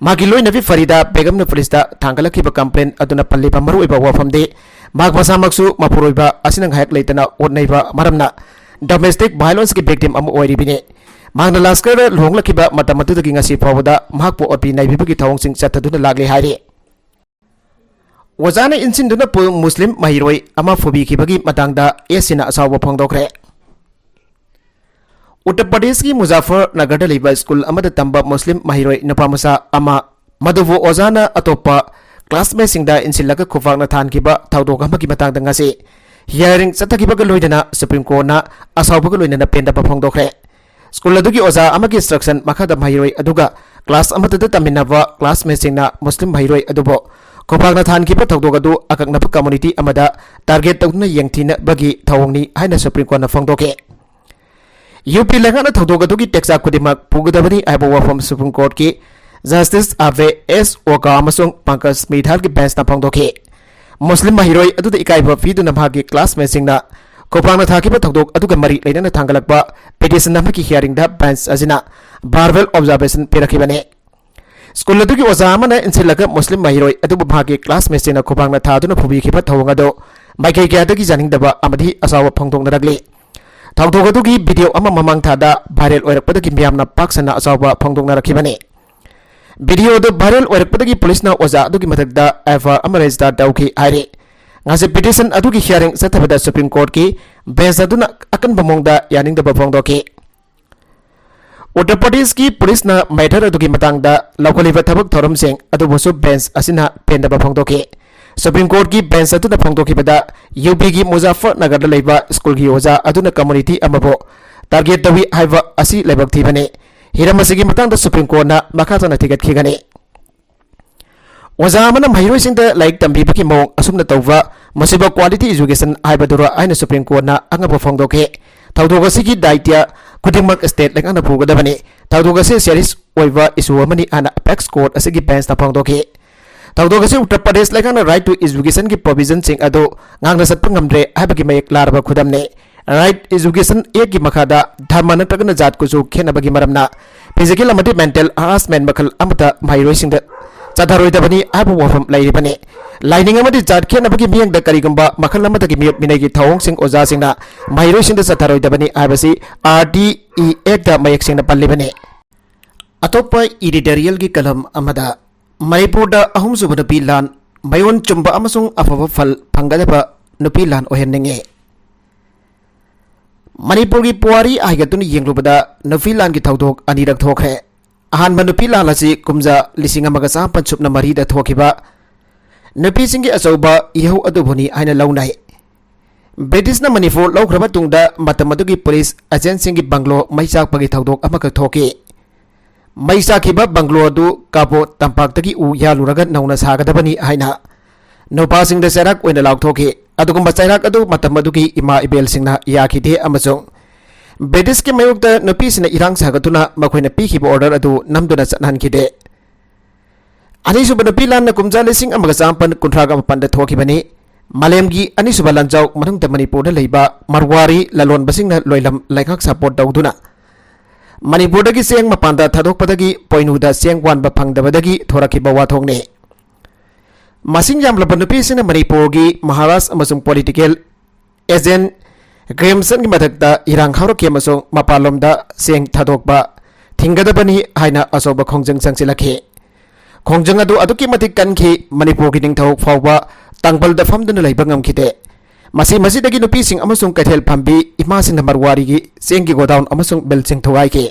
ꯃꯍꯥꯛꯀꯤ ꯂꯣꯏꯅꯕꯤ ꯐꯔꯤꯗꯥ ꯕꯦꯒꯝꯅ ꯄꯨꯂꯤꯁꯇ ꯊꯥꯡꯒꯠꯂꯛꯈꯤꯕ complaint ꯑꯗꯨꯅ ꯄꯜꯂꯤꯕ ꯃꯔꯨꯑꯣꯏꯕ ꯋꯥꯐꯝꯗꯤ ꯃꯍꯥꯛ ꯃꯁꯥꯃꯛꯁꯨ ꯃꯄꯨꯔꯣꯏꯕ ꯑꯁꯤꯅ ꯉꯥꯏꯍꯥꯛ ꯂꯩꯇꯅ ꯑꯣꯠ ꯅꯩꯕ ꯃꯔꯝꯅ domestic violenceꯀꯤ victim ꯑꯃ ꯑꯣꯏꯔꯤꯕꯅꯤ꯫ ꯃꯍꯥꯛꯅ ꯂꯥꯁꯀꯔꯗ ꯂꯨꯍꯣꯡꯂꯛꯈꯤꯕ ꯃꯇꯝ ꯑꯗꯨꯗꯒꯤ ꯉꯁꯤ ꯐꯥꯎꯕꯗ ꯃꯍꯥꯛꯄꯨ ꯑꯣꯠꯄꯤ ꯅꯩꯕꯤꯕꯒꯤ ꯊꯧꯑꯣꯡꯁꯤꯡ ꯆꯠꯊꯗꯨꯅ ꯂꯥꯛꯂꯤ ꯍꯥꯏꯔꯤ꯫ ꯑꯣꯖꯥꯅ ꯏꯟꯁꯤꯟꯗꯨꯅ ꯄꯨ-, ꯃꯨꯁꯂꯤꯝ ꯃꯍꯩꯔꯣꯏ ꯑꯃ ꯐꯨꯕꯤꯈꯤꯕꯒꯤ ꯃꯇꯥꯡꯗ ꯑꯦꯁ ꯁꯤꯅ ꯑꯁꯥꯎꯕ ꯐꯣꯡꯗꯣꯛꯈ꯭ꯔꯦ꯫ ꯎꯠꯇꯔ ꯄ꯭ꯔꯗꯦꯁꯀꯤ ꯃꯨꯖꯥꯐꯔꯅꯒꯔꯗ ꯂꯩꯕ ꯁ꯭ꯀꯨꯜ ꯑꯃꯗ ꯇꯝꯕ ꯃꯨꯁꯂꯤꯝ ꯃꯍꯩꯔꯣꯏ ꯅꯨꯄꯥꯃꯆꯥ ꯑꯃ, ꯃꯗꯨꯕꯨ ꯑꯣꯖꯥꯅ ꯑꯇꯣꯞꯄ classmateꯁꯤꯡꯗ ꯏꯟꯁꯤꯜꯂꯒ ꯈꯨꯄꯥꯛꯅ ꯊꯥꯍꯟꯈꯤꯕ ꯊꯧꯗꯣꯛ ꯑꯃꯒꯤ ꯃꯇꯥꯡꯗ ꯉꯁꯤ hearing ꯆꯠꯊꯈꯤꯕꯒ ꯂꯣꯏꯅꯅ Supreme Courtꯅ ꯑꯁꯥꯎꯕꯒ ꯂꯣꯏꯅꯅ ꯄꯦꯟꯗꯕ ꯐꯣꯡꯗꯣꯛꯈ꯭ꯔꯦ꯫ ꯁ꯭ꯀꯨꯜ ꯑꯗꯨꯒꯤ ꯑꯣꯖꯥ ꯑꯃꯒꯤ instruction ꯃꯈꯥꯗ ꯃꯍꯩꯔꯣꯏ ꯑꯗꯨꯒ class ꯑꯃꯠꯇꯗ ꯇꯝꯃꯤꯟꯅꯕ classmateꯁꯤꯡꯅ ꯃꯨꯁꯂꯤꯝ ꯃꯍꯩꯔꯣꯏ ꯑꯗꯨꯕꯨ ꯈꯨꯄꯥꯛꯅ ꯊꯥꯍꯟꯈꯤꯕ ꯊꯧꯗꯣꯛ ꯑꯗꯨ ꯑꯀꯛꯅꯕ community ꯑꯃꯗ target ꯇꯧꯗꯨꯅ ꯌꯦꯡꯊꯤꯅꯕꯒꯤ ꯊꯧꯑꯣꯡꯅꯤ ꯍꯥꯏꯅ Supreme Courtꯅ ꯐꯣꯡꯗꯣꯛꯈꯤ꯫ ꯌꯨ ꯄꯤ ꯂꯩꯉꯥꯛꯅ ꯊꯧꯗꯣꯛ ꯑꯗꯨꯒꯤ ꯇꯦꯛꯆꯥꯛ ꯈꯨꯗꯤꯡꯃꯛ ꯄꯨꯒꯗꯕꯅꯤ ꯍꯥꯏꯕ ꯋꯥꯐꯝ Supreme Courtꯀꯤ Justice ꯑꯥꯔ ꯚꯦ ꯑꯦꯁ ꯑꯣꯀꯥ ꯑꯃꯁꯨꯡ ꯄꯪꯀꯖ ꯃꯤꯊꯥꯜꯒꯤ benchꯅ ꯐꯣꯡꯗꯣꯛꯈꯤ꯫ ꯃꯨꯁꯂꯤꯝ ꯃꯍꯩꯔꯣꯏ ꯑꯗꯨꯗ ꯏꯀꯥꯏꯕ ꯄꯤꯗꯨꯅ ꯃꯍꯥꯛꯀꯤ classmateꯁꯤꯡꯅ ꯈꯨꯄꯥꯛꯅ ꯊꯥꯈꯤꯕ ꯊꯧꯗꯣꯛ ꯑꯗꯨꯒ ꯃꯔꯤ ꯂꯩꯅꯅ ꯊꯥꯡꯒꯠꯂꯛꯄ petition ꯑꯃꯒꯤ hearingꯗ bench ꯑꯁꯤꯅ verbal observation ꯄꯤꯔꯛꯈꯤꯕꯅꯤ꯫ ꯁ꯭ꯀꯨꯜ ꯑꯗꯨꯒꯤ ꯑꯣꯖꯥ ꯑꯃꯅ ꯏꯟꯁꯤꯜꯂꯒ ꯃꯨꯁꯂꯤꯝ ꯃꯍꯩꯔꯣꯏ ꯑꯗꯨꯕꯨ ꯃꯍꯥꯛꯀꯤ classmateꯁꯤꯡꯅ ꯈꯨꯄꯥꯛꯅ ꯊꯥꯗꯨꯅ ꯐꯨꯕꯤꯈꯤꯕ ꯊꯧꯑꯣꯡ ꯑꯗꯨ ꯃꯥꯏꯀꯩ ꯀꯌꯥꯗꯒꯤ ꯌꯥꯅꯤꯡꯗꯕ ꯑꯃꯗꯤ ꯑꯁꯥꯎꯕ ꯐꯣꯡꯗꯣꯛꯅꯔꯛꯂꯤ꯫ ꯊꯧꯗꯣꯛ ꯑꯗꯨꯒꯤ video ꯑꯃ ꯃꯃꯥꯡ ꯊꯥꯗ viral ꯑꯣꯏꯔꯛꯄꯗꯒꯤ ꯃꯤꯌꯥꯝꯅ ꯄꯥꯛ ꯁꯟꯅ ꯑꯁꯥꯎꯕ ꯐꯣꯡꯗꯣꯛꯅꯔꯛꯈꯤꯕꯅꯤ꯫ Video ꯑꯗꯨ viral ꯑꯣꯏꯔꯛꯄꯗꯒꯤ ꯄꯨꯂꯤꯁꯅ ꯑꯣꯖꯥ ꯑꯗꯨꯒꯤ ꯃꯊꯛꯇ F I R ꯑꯃ register ꯇꯧꯈꯤ ꯍꯥꯏꯔꯤ꯫ ꯉꯁꯤ petition ꯑꯗꯨꯒꯤ hearing ꯆꯠꯊꯕꯗ Supreme Courtꯀꯤ bench ꯑꯗꯨꯅ ꯑꯀꯟꯕ ꯃꯑꯣꯡꯗ ꯌꯥꯅꯤꯡꯗꯕ ꯐꯣꯡꯗꯣꯛꯈꯤ꯫ ꯎꯠꯇꯔ ꯄ꯭ꯔꯗꯦꯁꯀꯤ ꯄꯨꯂꯤꯁꯅ matter ꯑꯗꯨꯒꯤ ꯃꯇꯥꯡꯗ ꯂꯧꯈꯠꯂꯤꯕ ꯊꯕꯛ ꯊꯧꯔꯝꯁꯤꯡ ꯑꯗꯨꯕꯨꯁꯨ bench ꯑꯁꯤꯅ ꯄꯦꯟꯗꯕ ꯐꯣꯡꯗꯣꯛꯈꯤ꯫ Supreme Courtꯀꯤ bench ꯑꯗꯨꯅ ꯐꯣꯡꯗꯣꯛꯈꯤꯕꯗ, ꯌꯨ ꯄꯤꯒꯤ ꯃꯨꯖꯥꯐꯔꯅꯒꯔꯗ ꯂꯩꯕ ꯁ꯭ꯀꯨꯜꯒꯤ ꯑꯣꯖꯥ ꯑꯗꯨꯅ community ꯑꯃꯕꯨ target ꯇꯧꯏ ꯍꯥꯏꯕ ꯑꯁꯤ ꯂꯥꯏꯕꯛ ꯊꯤꯕꯅꯤ꯫ ꯍꯤꯔꯝ ꯑꯁꯤꯒꯤ ꯃꯇꯥꯡꯗ Supreme Courtꯅ ꯃꯈꯥ ꯇꯥꯅ ꯊꯤꯒꯠꯈꯤꯒꯅꯤ꯫ ꯑꯣꯖꯥ ꯑꯃꯅ ꯃꯍꯩꯔꯣꯏꯁꯤꯡꯗ ꯂꯥꯏꯔꯤꯛ ꯇꯝꯕꯤꯕꯒꯤ ꯃꯑꯣꯡ ꯑꯁꯨꯝꯅ ꯇꯧꯕ, ꯃꯁꯤꯕꯨ quality education ꯍꯥꯏꯕꯗꯨꯔ ꯍꯥꯏꯅ Supreme Courtꯅ ꯑꯉꯛꯄ ꯐꯣꯡꯗꯣꯛꯈꯤ꯫ ꯊꯧꯗꯣꯛ ꯑꯁꯤꯒꯤ ꯗꯥꯏꯇ꯭ꯌ ꯈꯨꯗꯤꯡꯃꯛ state ꯂꯩꯉꯥꯛꯅ ꯄꯨꯒꯗꯕꯅꯤ꯫ ꯊꯧꯗꯣꯛ ꯑꯁꯤ serious ꯑꯣꯏꯕ issue ꯑꯃꯅꯤ ꯍꯥꯏꯅ Apex Court ꯑꯁꯤꯒꯤ benchꯅ ꯐꯣꯡꯗꯣꯛꯈꯤ꯫ ꯊꯧꯗꯣꯛ ꯑꯁꯤ ꯎꯠꯇꯔ ꯄ꯭ꯔꯗꯦꯁ ꯂꯩꯉꯥꯛꯅ right to educationꯒꯤ provisionꯁꯤꯡ ꯑꯗꯨ ꯉꯥꯛꯅ ꯆꯠꯄ ꯉꯝꯗ꯭ꯔꯦ ꯍꯥꯏꯕꯒꯤ ꯃꯌꯦꯛ ꯂꯥꯔꯕ ꯈꯨꯗꯝꯅꯤ꯫ Right Education Actꯀꯤ ꯃꯈꯥꯗ ꯙꯔꯃ ꯅꯠꯇ꯭ꯔꯒꯅ ꯖꯥꯠ ꯀꯨꯆꯨ ꯈꯦꯠꯅꯕꯒꯤ ꯃꯔꯝꯅ physical ꯑꯃꯗꯤ mental harassment ꯃꯈꯜ ꯑꯃꯠꯇ ꯃꯍꯩꯔꯣꯏꯁꯤꯡꯗ ꯆꯠꯊꯔꯣꯏꯗꯕꯅꯤ ꯍꯥꯏꯕ ꯋꯥꯐꯝ ꯂꯩꯔꯤꯕꯅꯤ꯫ ꯂꯥꯏꯅꯤꯡ ꯑꯃꯗꯤ ꯖꯥꯠ ꯈꯦꯠꯅꯕꯒꯤ ꯃꯤꯠꯌꯦꯡꯗ ꯀꯔꯤꯒꯨꯝꯕ ꯃꯈꯜ ꯑꯃꯠꯇꯒꯤ ꯃꯤꯑꯣꯠ ꯃꯤꯅꯩꯒꯤ ꯊꯧꯑꯣꯡꯁꯤꯡ ꯑꯣꯖꯥꯁꯤꯡꯅ ꯃꯍꯩꯔꯣꯏꯁꯤꯡꯗ ꯆꯠꯊꯔꯣꯏꯗꯕꯅꯤ ꯍꯥꯏꯕꯁꯤ R T E Actꯇ ꯃꯌꯦꯛ ꯁꯦꯡꯅ ꯄꯜꯂꯤꯕꯅꯤ꯫ ꯑꯇꯣꯞꯄ editorialꯒꯤ column ꯑꯃꯗ, ꯃꯅꯤꯄꯨꯔꯗ ꯑꯍꯨꯝꯁꯨꯕ ꯅꯨꯄꯤ ꯂꯥꯟ, ꯃꯌꯣꯟ ꯆꯨꯝꯕ ꯑꯃꯁꯨꯡ ꯑꯐꯕ ꯐꯜ ꯐꯪꯒꯗꯕ ꯅꯨꯄꯤ ꯂꯥꯟ ꯑꯣꯏꯍꯟꯅꯤꯡꯉꯤ꯫ ꯃꯅꯤꯄꯨꯔꯒꯤ ꯄꯨꯋꯥꯔꯤ ꯍꯥꯏꯒꯠꯇꯨꯅ ꯌꯦꯡꯂꯨꯕꯗ ꯅꯨꯄꯤ ꯂꯥꯟꯒꯤ ꯊꯧꯗꯣꯛ ꯑꯅꯤꯔꯛ ꯊꯣꯛꯈ꯭ꯔꯦ꯫ ꯑꯍꯥꯟꯕ ꯅꯨꯄꯤ ꯂꯥꯟ ꯑꯁꯤ ꯀꯨꯝꯖꯥ ꯂꯤꯁꯤꯡ ꯑꯃꯒ ꯆꯥꯃꯥꯄꯟ ꯁꯨꯞꯅ ꯃꯔꯤꯗ ꯊꯣꯛꯈꯤꯕ ꯅꯨꯄꯤꯁꯤꯡꯒꯤ ꯑꯆꯧꯕ ꯏꯍꯧ ꯑꯗꯨꯕꯨꯅꯤ ꯍꯥꯏꯅ ꯂꯧꯅꯩ꯫ ꯕ꯭ꯔꯤꯇꯤꯁꯅ ꯃꯅꯤꯄꯨꯔ ꯂꯧꯈ꯭ꯔꯕ ꯇꯨꯡꯗ ꯃꯇꯝ ꯑꯗꯨꯒꯤ ꯄꯨꯂꯤꯁ ꯑꯦꯖꯦꯟꯁꯤꯡꯒꯤ ꯕꯪꯒ꯭ꯂꯣ ꯃꯩ ꯆꯥꯛꯄꯒꯤ ꯊꯧꯗꯣꯛ ꯑꯃꯈꯛ ꯊꯣꯛꯈꯤ꯫ ꯃꯩ ꯆꯥꯛꯈꯤꯕ ꯕꯪꯒ꯭ꯂꯣ ꯑꯗꯨ ꯀꯥꯕꯣ ꯇꯝꯄꯥꯛꯇꯒꯤ ꯎ ꯌꯥꯜꯂꯨꯔꯒ ꯅꯧꯅ ꯁꯥꯒꯗꯕꯅꯤ ꯍꯥꯏꯅ ꯅꯨꯄꯥꯁꯤꯡꯗ ꯆꯩꯔꯥꯛ ꯑꯣꯏꯅ ꯂꯥꯎꯊꯣꯛꯈꯤ꯫ ꯑꯗꯨꯒꯨꯝꯕ ꯆꯩꯔꯥꯛ ꯑꯗꯨ ꯃꯇꯝ ꯑꯗꯨꯒꯤ ꯏꯃꯥ ꯏꯕꯦꯜꯁꯤꯡꯅ ꯌꯥꯈꯤꯗꯦ ꯑꯃꯁꯨꯡ ꯕ꯭ꯔꯤꯇꯤꯁꯀꯤ ꯃꯥꯌꯣꯛꯇ ꯅꯨꯄꯤꯁꯤꯡꯅ ꯏꯔꯥꯡ ꯁꯥꯒꯠꯇꯨꯅ ꯃꯈꯣꯏꯅ ꯄꯤꯈꯤꯕ order ꯑꯗꯨ ꯅꯝꯗꯨꯅ ꯆꯠꯅꯍꯟꯈꯤꯗꯦ꯫ ꯑꯅꯤꯁꯨꯕ ꯅꯨꯄꯤ ꯂꯥꯟꯅ ꯀꯨꯝꯖꯥ ꯂꯤꯁꯤꯡ ꯑꯃꯒ ꯆꯥꯃꯥꯄꯟ ꯀꯨꯟꯊ꯭ꯔꯥꯒ ꯃꯥꯄꯟꯗ ꯊꯣꯛꯈꯤꯕꯅꯤ꯫ ꯃꯥꯂꯦꯝꯒꯤ ꯑꯅꯤꯁꯨꯕ ꯂꯥꯟꯖꯥꯎ ꯃꯅꯨꯡꯗ ꯃꯅꯤꯄꯨꯔꯗ ꯂꯩꯕ ꯃꯔꯋꯥꯔꯤ ꯂꯂꯣꯟꯕꯁꯤꯡꯅ ꯂꯣꯏꯂꯝ ꯂꯩꯉꯥꯛ support ꯇꯧꯗꯨꯅ ꯃꯅꯤꯄꯨꯔꯗꯒꯤ ꯆꯦꯡ ꯃꯄꯥꯟꯗ ꯊꯥꯗꯣꯛꯄꯗꯒꯤ ꯄꯣꯏꯅꯨꯗ ꯆꯦꯡ ꯋꯥꯟꯕ ꯐꯪꯗꯕꯗꯒꯤ ꯊꯣꯔꯛꯈꯤꯕ ꯋꯥꯊꯣꯛꯅꯤ꯫ ꯃꯁꯤꯡ ꯌꯥꯝꯂꯕ ꯅꯨꯄꯤꯁꯤꯡꯅ ꯃꯅꯤꯄꯨꯔꯒꯤ ꯃꯍꯥꯔꯥꯖ ꯑꯃꯁꯨꯡ political agent ꯒ꯭ꯔꯦꯝꯁꯟꯒꯤ ꯃꯊꯛꯇ ꯏꯔꯥꯡ ꯍꯧꯔꯛꯈꯤ ꯑꯃꯁꯨꯡ ꯃꯄꯥꯟꯂꯣꯝꯗ ꯆꯦꯡ ꯊꯥꯗꯣꯛꯄ ꯊꯤꯡꯒꯗꯕꯅꯤ ꯍꯥꯏꯅ ꯑꯆꯧꯕ ꯈꯣꯡꯖꯪ ꯆꯪꯁꯤꯜꯂꯛꯈꯤ꯫ ꯈꯣꯡꯖꯪ ꯑꯗꯨ ꯑꯗꯨꯛꯀꯤ ꯃꯇꯤꯛ ꯀꯟꯈꯤ, ꯃꯅꯤꯄꯨꯔꯒꯤ ꯅꯤꯡꯊꯧ ꯐꯥꯎꯕ ꯇꯥꯡꯕꯜꯗ ꯐꯝꯗꯨꯅ ꯂꯩꯕ ꯉꯝꯈꯤꯗꯦ꯫ ꯃꯁꯤ ꯃꯁꯤꯗꯒꯤ ꯅꯨꯄꯤꯁꯤꯡ ꯑꯃꯁꯨꯡ ꯀꯩꯊꯦꯜ ꯐꯝꯕꯤ ꯏꯃꯥꯁꯤꯡꯅ ꯃꯔꯋꯥꯔꯤꯒꯤ ꯆꯦꯡꯒꯤ godown ꯑꯃꯁꯨꯡ ꯃꯤꯜꯁꯤꯡ ꯊꯨꯒꯥꯏꯈꯤ꯫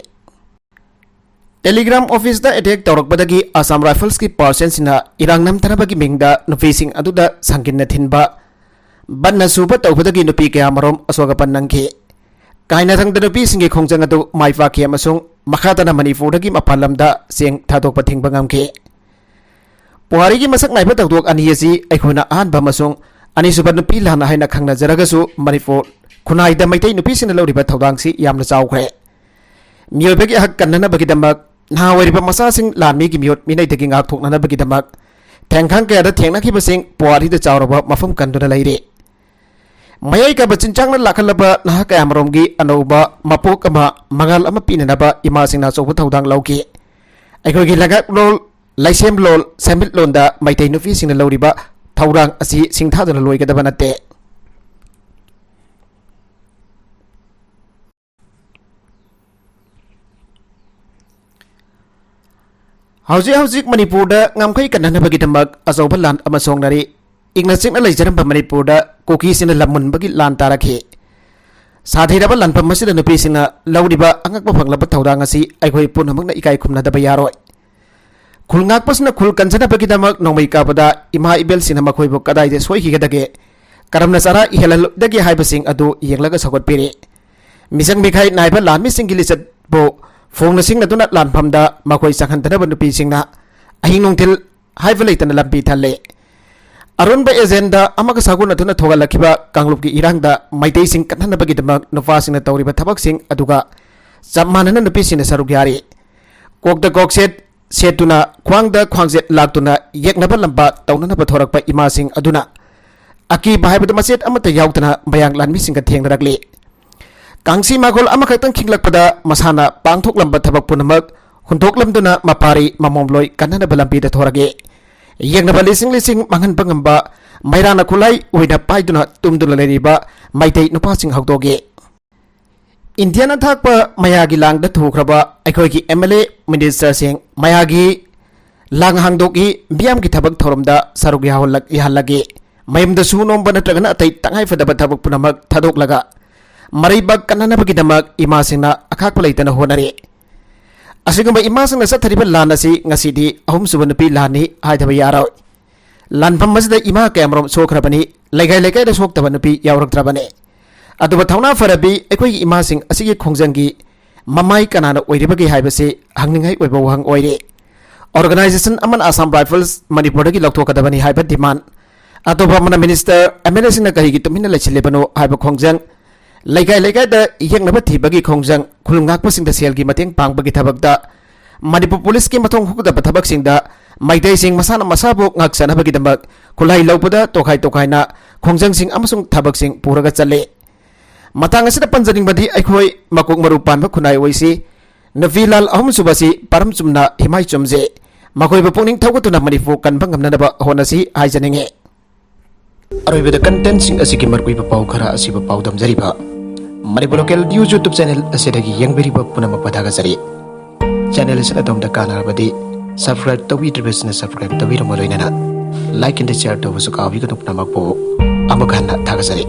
Telegram officeꯇ attack ꯇꯧꯔꯛꯄꯗꯒꯤ Assam Riflesꯀꯤ personꯁꯤꯡꯅ ꯏꯔꯥꯡ ꯅꯝꯊꯅꯕꯒꯤ ꯃꯤꯡꯗ ꯅꯨꯄꯤꯁꯤꯡ ꯑꯗꯨꯗ ꯁꯪꯒꯤꯟꯅ ꯊꯤꯟꯕ, ꯕꯟꯅ ꯁꯨꯕ ꯇꯧꯕꯗꯒꯤ ꯅꯨꯄꯤ ꯀꯌꯥꯃꯔꯨꯝ ꯑꯁꯣꯛ ꯑꯄꯟ ꯅꯪꯈꯤ꯫ ꯀꯥꯏꯅꯊꯪꯗ ꯅꯨꯄꯤꯁꯤꯡꯒꯤ ꯈꯣꯡꯖꯪ ꯑꯗꯨ ꯃꯥꯏ ꯄꯥꯛꯈꯤ ꯑꯃꯁꯨꯡ ꯃꯈꯥ ꯇꯥꯅ ꯃꯅꯤꯄꯨꯔꯗꯒꯤ ꯃꯄꯥꯟ ꯂꯝꯗ ꯆꯦꯡ ꯊꯥꯗꯣꯛꯄ ꯊꯤꯡꯕ ꯉꯝꯈꯤ꯫ ꯄꯨꯋꯥꯔꯤꯒꯤ ꯃꯁꯛ ꯅꯥꯏꯕ ꯊꯧꯗꯣꯛ ꯑꯅꯤ ꯑꯁꯤ ꯑꯩꯈꯣꯏꯅ ꯑꯍꯥꯟꯕ ꯑꯃꯁꯨꯡ ꯑꯅꯤꯁꯨꯕ ꯅꯨꯄꯤ ꯂꯥꯟ ꯍꯥꯏꯅ ꯈꯪꯅꯖꯔꯒꯁꯨ, ꯃꯅꯤꯄꯨꯔ ꯈꯨꯟꯅꯥꯏꯗ ꯃꯩꯇꯩ ꯅꯨꯄꯤꯁꯤꯡꯅ ꯂꯧꯔꯤꯕ ꯊꯧꯗꯥꯡꯁꯤ ꯌꯥꯝꯅ ꯆꯥꯎꯈ꯭ꯔꯦ꯫ ꯃꯤꯑꯣꯏꯕꯒꯤ ꯍꯛ ꯀꯟꯅꯅꯕꯒꯤꯗꯃꯛ, ꯅꯍꯥ ꯑꯣꯏꯔꯤꯕ ꯃꯆꯥꯁꯤꯡ ꯂꯥꯟꯃꯤꯒꯤ ꯃꯤꯑꯣꯠ ꯃꯤꯅꯩꯗꯒꯤ ꯉꯥꯛꯊꯣꯛꯅꯅꯕꯒꯤꯗꯃꯛ ꯊꯦꯡꯈꯥꯡ ꯀꯌꯥꯗ ꯊꯦꯡꯅꯈꯤꯕꯁꯤꯡ ꯄꯨꯋꯥꯔꯤꯗ ꯆꯥꯎꯔꯕ ꯃꯐꯝ ꯀꯟꯗꯨꯅ ꯂꯩꯔꯤ꯫ ꯃꯌꯥꯏ ꯀꯥꯕ ꯆꯤꯟꯖꯥꯛꯅ ꯂꯥꯛꯍꯜꯂꯕ ꯅꯍꯥ ꯀꯌꯥꯃꯔꯣꯝꯒꯤ ꯑꯅꯧꯕ ꯃꯄꯣꯛ ꯑꯃ, ꯃꯉꯥꯜ ꯑꯃ ꯄꯤꯅꯅꯕ ꯏꯃꯥꯁꯤꯡꯅ ꯑꯆꯧꯕ ꯊꯧꯗꯥꯡ ꯂꯧꯈꯤ꯫ ꯑꯩꯈꯣꯏꯒꯤ ꯂꯩꯉꯥꯛꯂꯣꯟ, ꯂꯩꯁꯦꯝꯂꯣꯟ, ꯁꯦꯟꯃꯤꯠꯂꯣꯟꯗ ꯃꯩꯇꯩ ꯅꯨꯄꯤꯁꯤꯡꯅ ꯂꯧꯔꯤꯕ ꯊꯧꯗꯥꯡ ꯑꯁꯤ ꯁꯤꯡꯊꯥꯗꯨꯅ ꯂꯣꯏꯒꯗꯕ ꯅꯠꯇꯦ꯫ ꯍꯧꯖꯤꯛ ꯍꯧꯖꯤꯛ ꯃꯅꯤꯄꯨꯔꯗ ꯉꯝꯈꯩ ꯀꯟꯅꯅꯕꯒꯤꯗꯃꯛ ꯑꯆꯧꯕ ꯂꯥꯟ ꯑꯃ ꯁꯣꯛꯅꯔꯤ꯫ ꯏꯪꯅ ꯆꯤꯛꯅ ꯂꯩꯖꯔꯝꯕ ꯃꯅꯤꯄꯨꯔꯗ ꯀꯨꯀꯤꯁꯤꯡꯅ ꯂꯝ ꯃꯨꯟꯕꯒꯤ ꯂꯥꯟ ꯇꯥꯔꯛꯈꯤ꯫ ꯁꯥꯊꯤꯔꯕ ꯂꯥꯟꯐꯝ ꯑꯁꯤꯗ ꯅꯨꯄꯤꯁꯤꯡꯅ ꯂꯧꯔꯤꯕ ꯑꯉꯛꯄ ꯐꯪꯂꯕ ꯊꯧꯗꯥꯡ ꯑꯁꯤ ꯑꯩꯈꯣꯏ ꯄꯨꯝꯅꯃꯛꯅ ꯏꯀꯥꯏ ꯈꯨꯝꯅꯗꯕ ꯌꯥꯔꯣꯏ꯫ ꯈꯨꯜ ꯉꯥꯛꯄꯁꯤꯅ ꯈꯨꯜ ꯀꯟꯖꯅꯕꯒꯤꯗꯃꯛ ꯅꯣꯡꯃꯩ ꯀꯥꯞꯄꯗ ꯏꯃꯥ ꯏꯕꯦꯜꯁꯤꯡꯅ ꯃꯈꯣꯏꯕꯨ ꯀꯗꯥꯏꯗ ꯁꯣꯏꯈꯤꯒꯗꯒꯦ, ꯀꯔꯝꯅ ꯆꯔꯥ ꯏꯍꯜꯍꯜꯂꯣꯏꯗꯒꯦ ꯍꯥꯏꯕꯁꯤꯡ ꯑꯗꯨ ꯌꯦꯡꯂꯒ ꯁꯧꯒꯠꯄꯤꯔꯤ꯫ ꯃꯤꯆꯪ ꯃꯤꯈꯥꯏ ꯅꯥꯏꯕ ꯂꯥꯟꯃꯤꯁꯤꯡꯒꯤ ꯂꯤꯆꯠꯄꯨ ꯐꯣꯡꯅ ꯁꯤꯡꯅꯗꯨꯅ ꯂꯥꯟꯐꯝꯗ ꯃꯈꯣꯏ ꯆꯪꯍꯟꯗꯅꯕ ꯅꯨꯄꯤꯁꯤꯡꯅ ꯑꯍꯤꯡ ꯅꯨꯡꯊꯤꯜ ꯍꯥꯏꯕ ꯂꯩꯇꯅ ꯂꯝꯕꯤ ꯊꯜꯂꯦ꯫ ꯑꯔꯣꯟꯕ ꯑꯦꯖꯦꯟꯗꯥ ꯑꯃꯒ ꯁꯥꯒꯣꯟꯅꯗꯨꯅ ꯊꯣꯛꯍꯜꯂꯛꯈꯤꯕ ꯀꯥꯡꯂꯨꯞꯀꯤ ꯏꯔꯥꯡꯗ ꯃꯩꯇꯩꯁꯤꯡ ꯀꯟꯍꯟꯅꯕꯒꯤꯗꯃꯛ ꯅꯨꯄꯥꯁꯤꯡꯅ ꯇꯧꯔꯤꯕ ꯊꯕꯛꯁꯤꯡ ꯑꯗꯨꯒ ꯆꯞ ꯃꯥꯟꯅꯅ ꯅꯨꯄꯤꯁꯤꯡꯅ ꯁꯔꯨꯛ ꯌꯥꯔꯤ꯫ ꯀꯣꯛꯇ ꯀꯣꯛꯁꯦꯠ ꯁꯦꯠꯇꯨꯅ, ꯈ꯭ꯋꯥꯡꯗ ꯈ꯭ꯋꯥꯡꯆꯦꯠ ꯂꯥꯛꯇꯨꯅ ꯌꯦꯛꯅꯕ ꯂꯝꯕꯥ ꯇꯧꯅꯅꯕ ꯊꯣꯔꯛꯄ ꯏꯃꯥꯁꯤꯡ ꯑꯗꯨꯅ ꯑꯀꯤꯕ ꯍꯥꯏꯕꯗꯨ ꯃꯆꯦꯠ ꯑꯃꯠꯇ ꯌꯥꯎꯗꯅ ꯃꯌꯥꯡ ꯂꯥꯟꯃꯤꯁꯤꯡꯒ ꯊꯦꯡꯅꯔꯛꯂꯤ꯫ ꯀꯥꯡꯁꯤ ꯃꯥꯡꯒꯣꯜ ꯑꯃꯈꯛꯇꯪ ꯈꯤꯡꯂꯛꯄꯗ ꯃꯁꯥꯅ ꯄꯥꯡꯊꯣꯛꯂꯝꯕ ꯊꯕꯛ ꯄꯨꯝꯅꯃꯛ ꯍꯨꯟꯗꯣꯛꯂꯝꯗꯨꯅ ꯃꯄꯥꯔꯤ ꯃꯃꯣꯝꯂꯣꯏ ꯀꯟꯅꯅꯕ ꯂꯝꯕꯤꯗ ꯊꯣꯔꯛꯏ꯫ ꯌꯦꯛꯅꯕ ꯂꯤꯁꯤꯡ ꯂꯤꯁꯤꯡ ꯃꯥꯡꯍꯟꯕ ꯉꯝꯕ ꯃꯩꯔꯥꯅ ꯈꯨꯠꯂꯥꯏ ꯑꯣꯏꯅ ꯄꯥꯏꯗꯨꯅ ꯇꯨꯝꯗꯨꯅ ꯂꯩꯔꯤꯕ ꯃꯩꯇꯩ ꯅꯨꯄꯥꯁꯤꯡ ꯍꯧꯗꯣꯛꯏ꯫ ꯏꯟꯗꯤꯌꯥꯅ ꯊꯥꯛꯄ ꯃꯌꯥꯒꯤ ꯂꯥꯡꯗ ꯊꯨꯈ꯭ꯔꯕ ꯑꯩꯈꯣꯏꯒꯤ ꯑꯦꯝ ꯑꯦꯜ ꯑꯦ, ꯃꯤꯅꯤꯁꯇꯔꯁꯤꯡ ꯃꯌꯥꯒꯤ ꯂꯥꯡ ꯍꯥꯡꯗꯣꯛꯏ, ꯃꯤꯌꯥꯝꯒꯤ ꯊꯕꯛ ꯊꯧꯔꯝꯗ ꯁꯔꯨꯛ ꯌꯥꯍꯜꯂꯛ-, ꯌꯥꯍꯜꯂꯒꯦ꯫ ꯃꯌꯨꯝꯗ ꯁꯨ ꯅꯣꯝꯕ ꯅꯠꯇ꯭ꯔꯒꯅ ꯑꯇꯩ ꯇꯉꯥꯏꯐꯗꯕ ꯊꯕꯛ ꯄꯨꯝꯅꯃꯛ ꯊꯥꯗꯣꯛꯂꯒ ꯃꯔꯩꯕꯥꯛ ꯀꯟꯅꯅꯕꯒꯤꯗꯃꯛ ꯏꯃꯥꯁꯤꯡꯅ ꯑꯈꯥꯛꯄ ꯂꯩꯇꯅ ꯍꯣꯠꯅꯔꯤ꯫ ꯑꯁꯤꯒꯨꯝꯕ ꯏꯃꯥꯁꯤꯡꯅ ꯆꯠꯊꯔꯤꯕ ꯂꯥꯟ ꯑꯁꯤ ꯉꯁꯤꯗꯤ ꯑꯍꯨꯝꯁꯨꯕ ꯅꯨꯄꯤ ꯂꯥꯟꯅꯤ ꯍꯥꯏꯗꯕ ꯌꯥꯔꯣꯏ꯫ ꯂꯥꯟꯐꯝ ꯑꯁꯤꯗ ꯏꯃꯥ ꯀꯌꯥꯃꯔꯨꯝ ꯁꯣꯛꯈ꯭ꯔꯕꯅꯤ, ꯂꯩꯀꯥꯏ ꯂꯩꯀꯥꯏꯗ ꯁꯣꯛꯇꯕ ꯅꯨꯄꯤ ꯌꯥꯎꯔꯛꯇ꯭ꯔꯕꯅꯤ꯫ ꯑꯗꯨꯕꯨ ꯊꯧꯅꯥ ꯐꯔꯕꯤ ꯑꯩꯈꯣꯏꯒꯤ ꯏꯃꯥꯁꯤꯡ ꯑꯁꯤꯒꯤ ꯈꯣꯡꯖꯪꯒꯤ ꯃꯃꯥꯏ ꯀꯅꯥꯅ ꯑꯣꯏꯔꯤꯕꯒꯦ ꯍꯥꯏꯕꯁꯤ ꯍꯪꯅꯤꯡꯉꯥꯏ ꯑꯣꯏꯕ ꯋꯥꯍꯪ ꯑꯣꯏꯔꯤ꯫ ꯑꯣꯔꯒꯅꯥꯏꯖꯦꯁꯟ ꯑꯃꯅ ꯑꯁꯥꯝ ꯔꯥꯏꯐꯜꯁ ꯃꯅꯤꯄꯨꯔꯗꯒꯤ ꯂꯧꯊꯣꯛꯀꯗꯕꯅꯤ ꯍꯥꯏꯕ ꯗꯤꯃꯥꯟ, ꯑꯇꯣꯞꯄ ꯑꯃꯅ ꯃꯤꯅꯤꯁꯇꯔ, ꯑꯦꯝ ꯑꯦꯜ ꯑꯦꯁꯤꯡꯅ ꯀꯔꯤꯒꯤ ꯇꯨꯃꯤꯟꯅ ꯂꯩꯁꯤꯜꯂꯤꯕꯅꯣ ꯍꯥꯏꯕ ꯈꯣꯡꯖꯪ, ꯂꯩꯀꯥꯏ ꯂꯩꯀꯥꯏꯗ ꯌꯦꯛꯅꯕ ꯊꯤꯕꯒꯤ ꯈꯣꯡꯖꯪ, ꯈꯨꯜ ꯉꯥꯛꯄꯁꯤꯡꯗ ꯁꯦꯜꯒꯤ ꯃꯇꯦꯡ ꯄꯥꯡꯕꯒꯤ ꯊꯕꯛꯇ, ꯃꯅꯤꯄꯨꯔ ꯄꯨꯂꯤꯁꯀꯤ ꯃꯊꯣꯡ ꯍꯨꯒꯗꯕ ꯊꯕꯛꯁꯤꯡꯗ ꯃꯩꯇꯩꯁꯤꯡ ꯃꯁꯥꯅ ꯃꯁꯥꯕꯨ ꯉꯥꯛꯆꯅꯕꯒꯤꯗꯃꯛ ꯈꯨꯠꯂꯥꯏ ꯂꯧꯕꯗ ꯇꯣꯈꯥꯏ ꯇꯣꯈꯥꯏꯅ ꯈꯣꯡꯖꯪꯁꯤꯡ ꯑꯃꯁꯨꯡ ꯊꯕꯛꯁꯤꯡ ꯄꯨꯔꯒ ꯆꯠꯂꯤ꯫ ꯃꯇꯥꯡ ꯑꯁꯤꯗ ꯄꯟꯖꯅꯤꯡꯕꯗꯤ ꯑꯩꯈꯣꯏ ꯃꯀꯣꯛ ꯃꯔꯨ ꯄꯥꯟꯕ ꯈꯨꯟꯅꯥꯏ ꯑꯣꯏꯁꯤ ꯅꯨꯄꯤ ꯂꯥꯜ ꯑꯍꯨꯝꯁꯨꯕꯁꯤ ꯄꯔꯝ ꯆꯨꯝꯅ ꯍꯤꯃꯥꯏ ꯆꯨꯝꯖꯦ꯫ ꯃꯈꯣꯏꯕꯨ ꯄꯨꯛꯅꯤꯡ ꯊꯧꯒꯠꯇꯨꯅ ꯃꯅꯤꯄꯨꯔ ꯀꯟꯕ ꯉꯝꯅꯅꯕ ꯍꯣꯠꯅꯁꯤ ꯍꯥꯏꯖꯅꯤꯡꯉꯤ꯫ ꯑꯔꯣꯏꯕꯗ ꯀꯟꯇꯦꯟꯁꯤꯡ ꯑꯁꯤꯒꯤ ꯃꯔꯨꯑꯣꯏꯕ ꯄꯥꯎ ꯈꯔ ꯑꯁꯤꯕꯨ ꯄꯥꯎꯗꯝꯖꯔꯤꯕ Manipur local news YouTube channel ꯑꯁꯤꯗꯒꯤ ꯌꯦꯡꯕꯤꯔꯤꯕ ꯄꯨꯝꯅꯃꯛꯄꯨ ꯊꯥꯒꯠꯆꯔꯤ꯫ ꯆꯦꯅꯦꯜ ꯑꯁꯤꯅ ꯑꯗꯣꯝꯗ ꯀꯥꯟꯅꯔꯕꯗꯤ subscribe ꯇꯧꯕꯤꯗ꯭ꯔꯤꯕꯁꯤꯅ subscribe ꯇꯧꯕꯤꯔꯝꯕ ꯂꯣꯏꯅꯅ like and share ꯇꯧꯕꯁꯨ ꯀꯥꯎꯕꯤꯒꯅꯨ꯫ ꯄꯨꯝꯅꯃꯛꯄꯨ ꯑꯃꯨꯛ ꯍꯟꯅ ꯊꯥꯒꯠꯆꯔꯤ꯫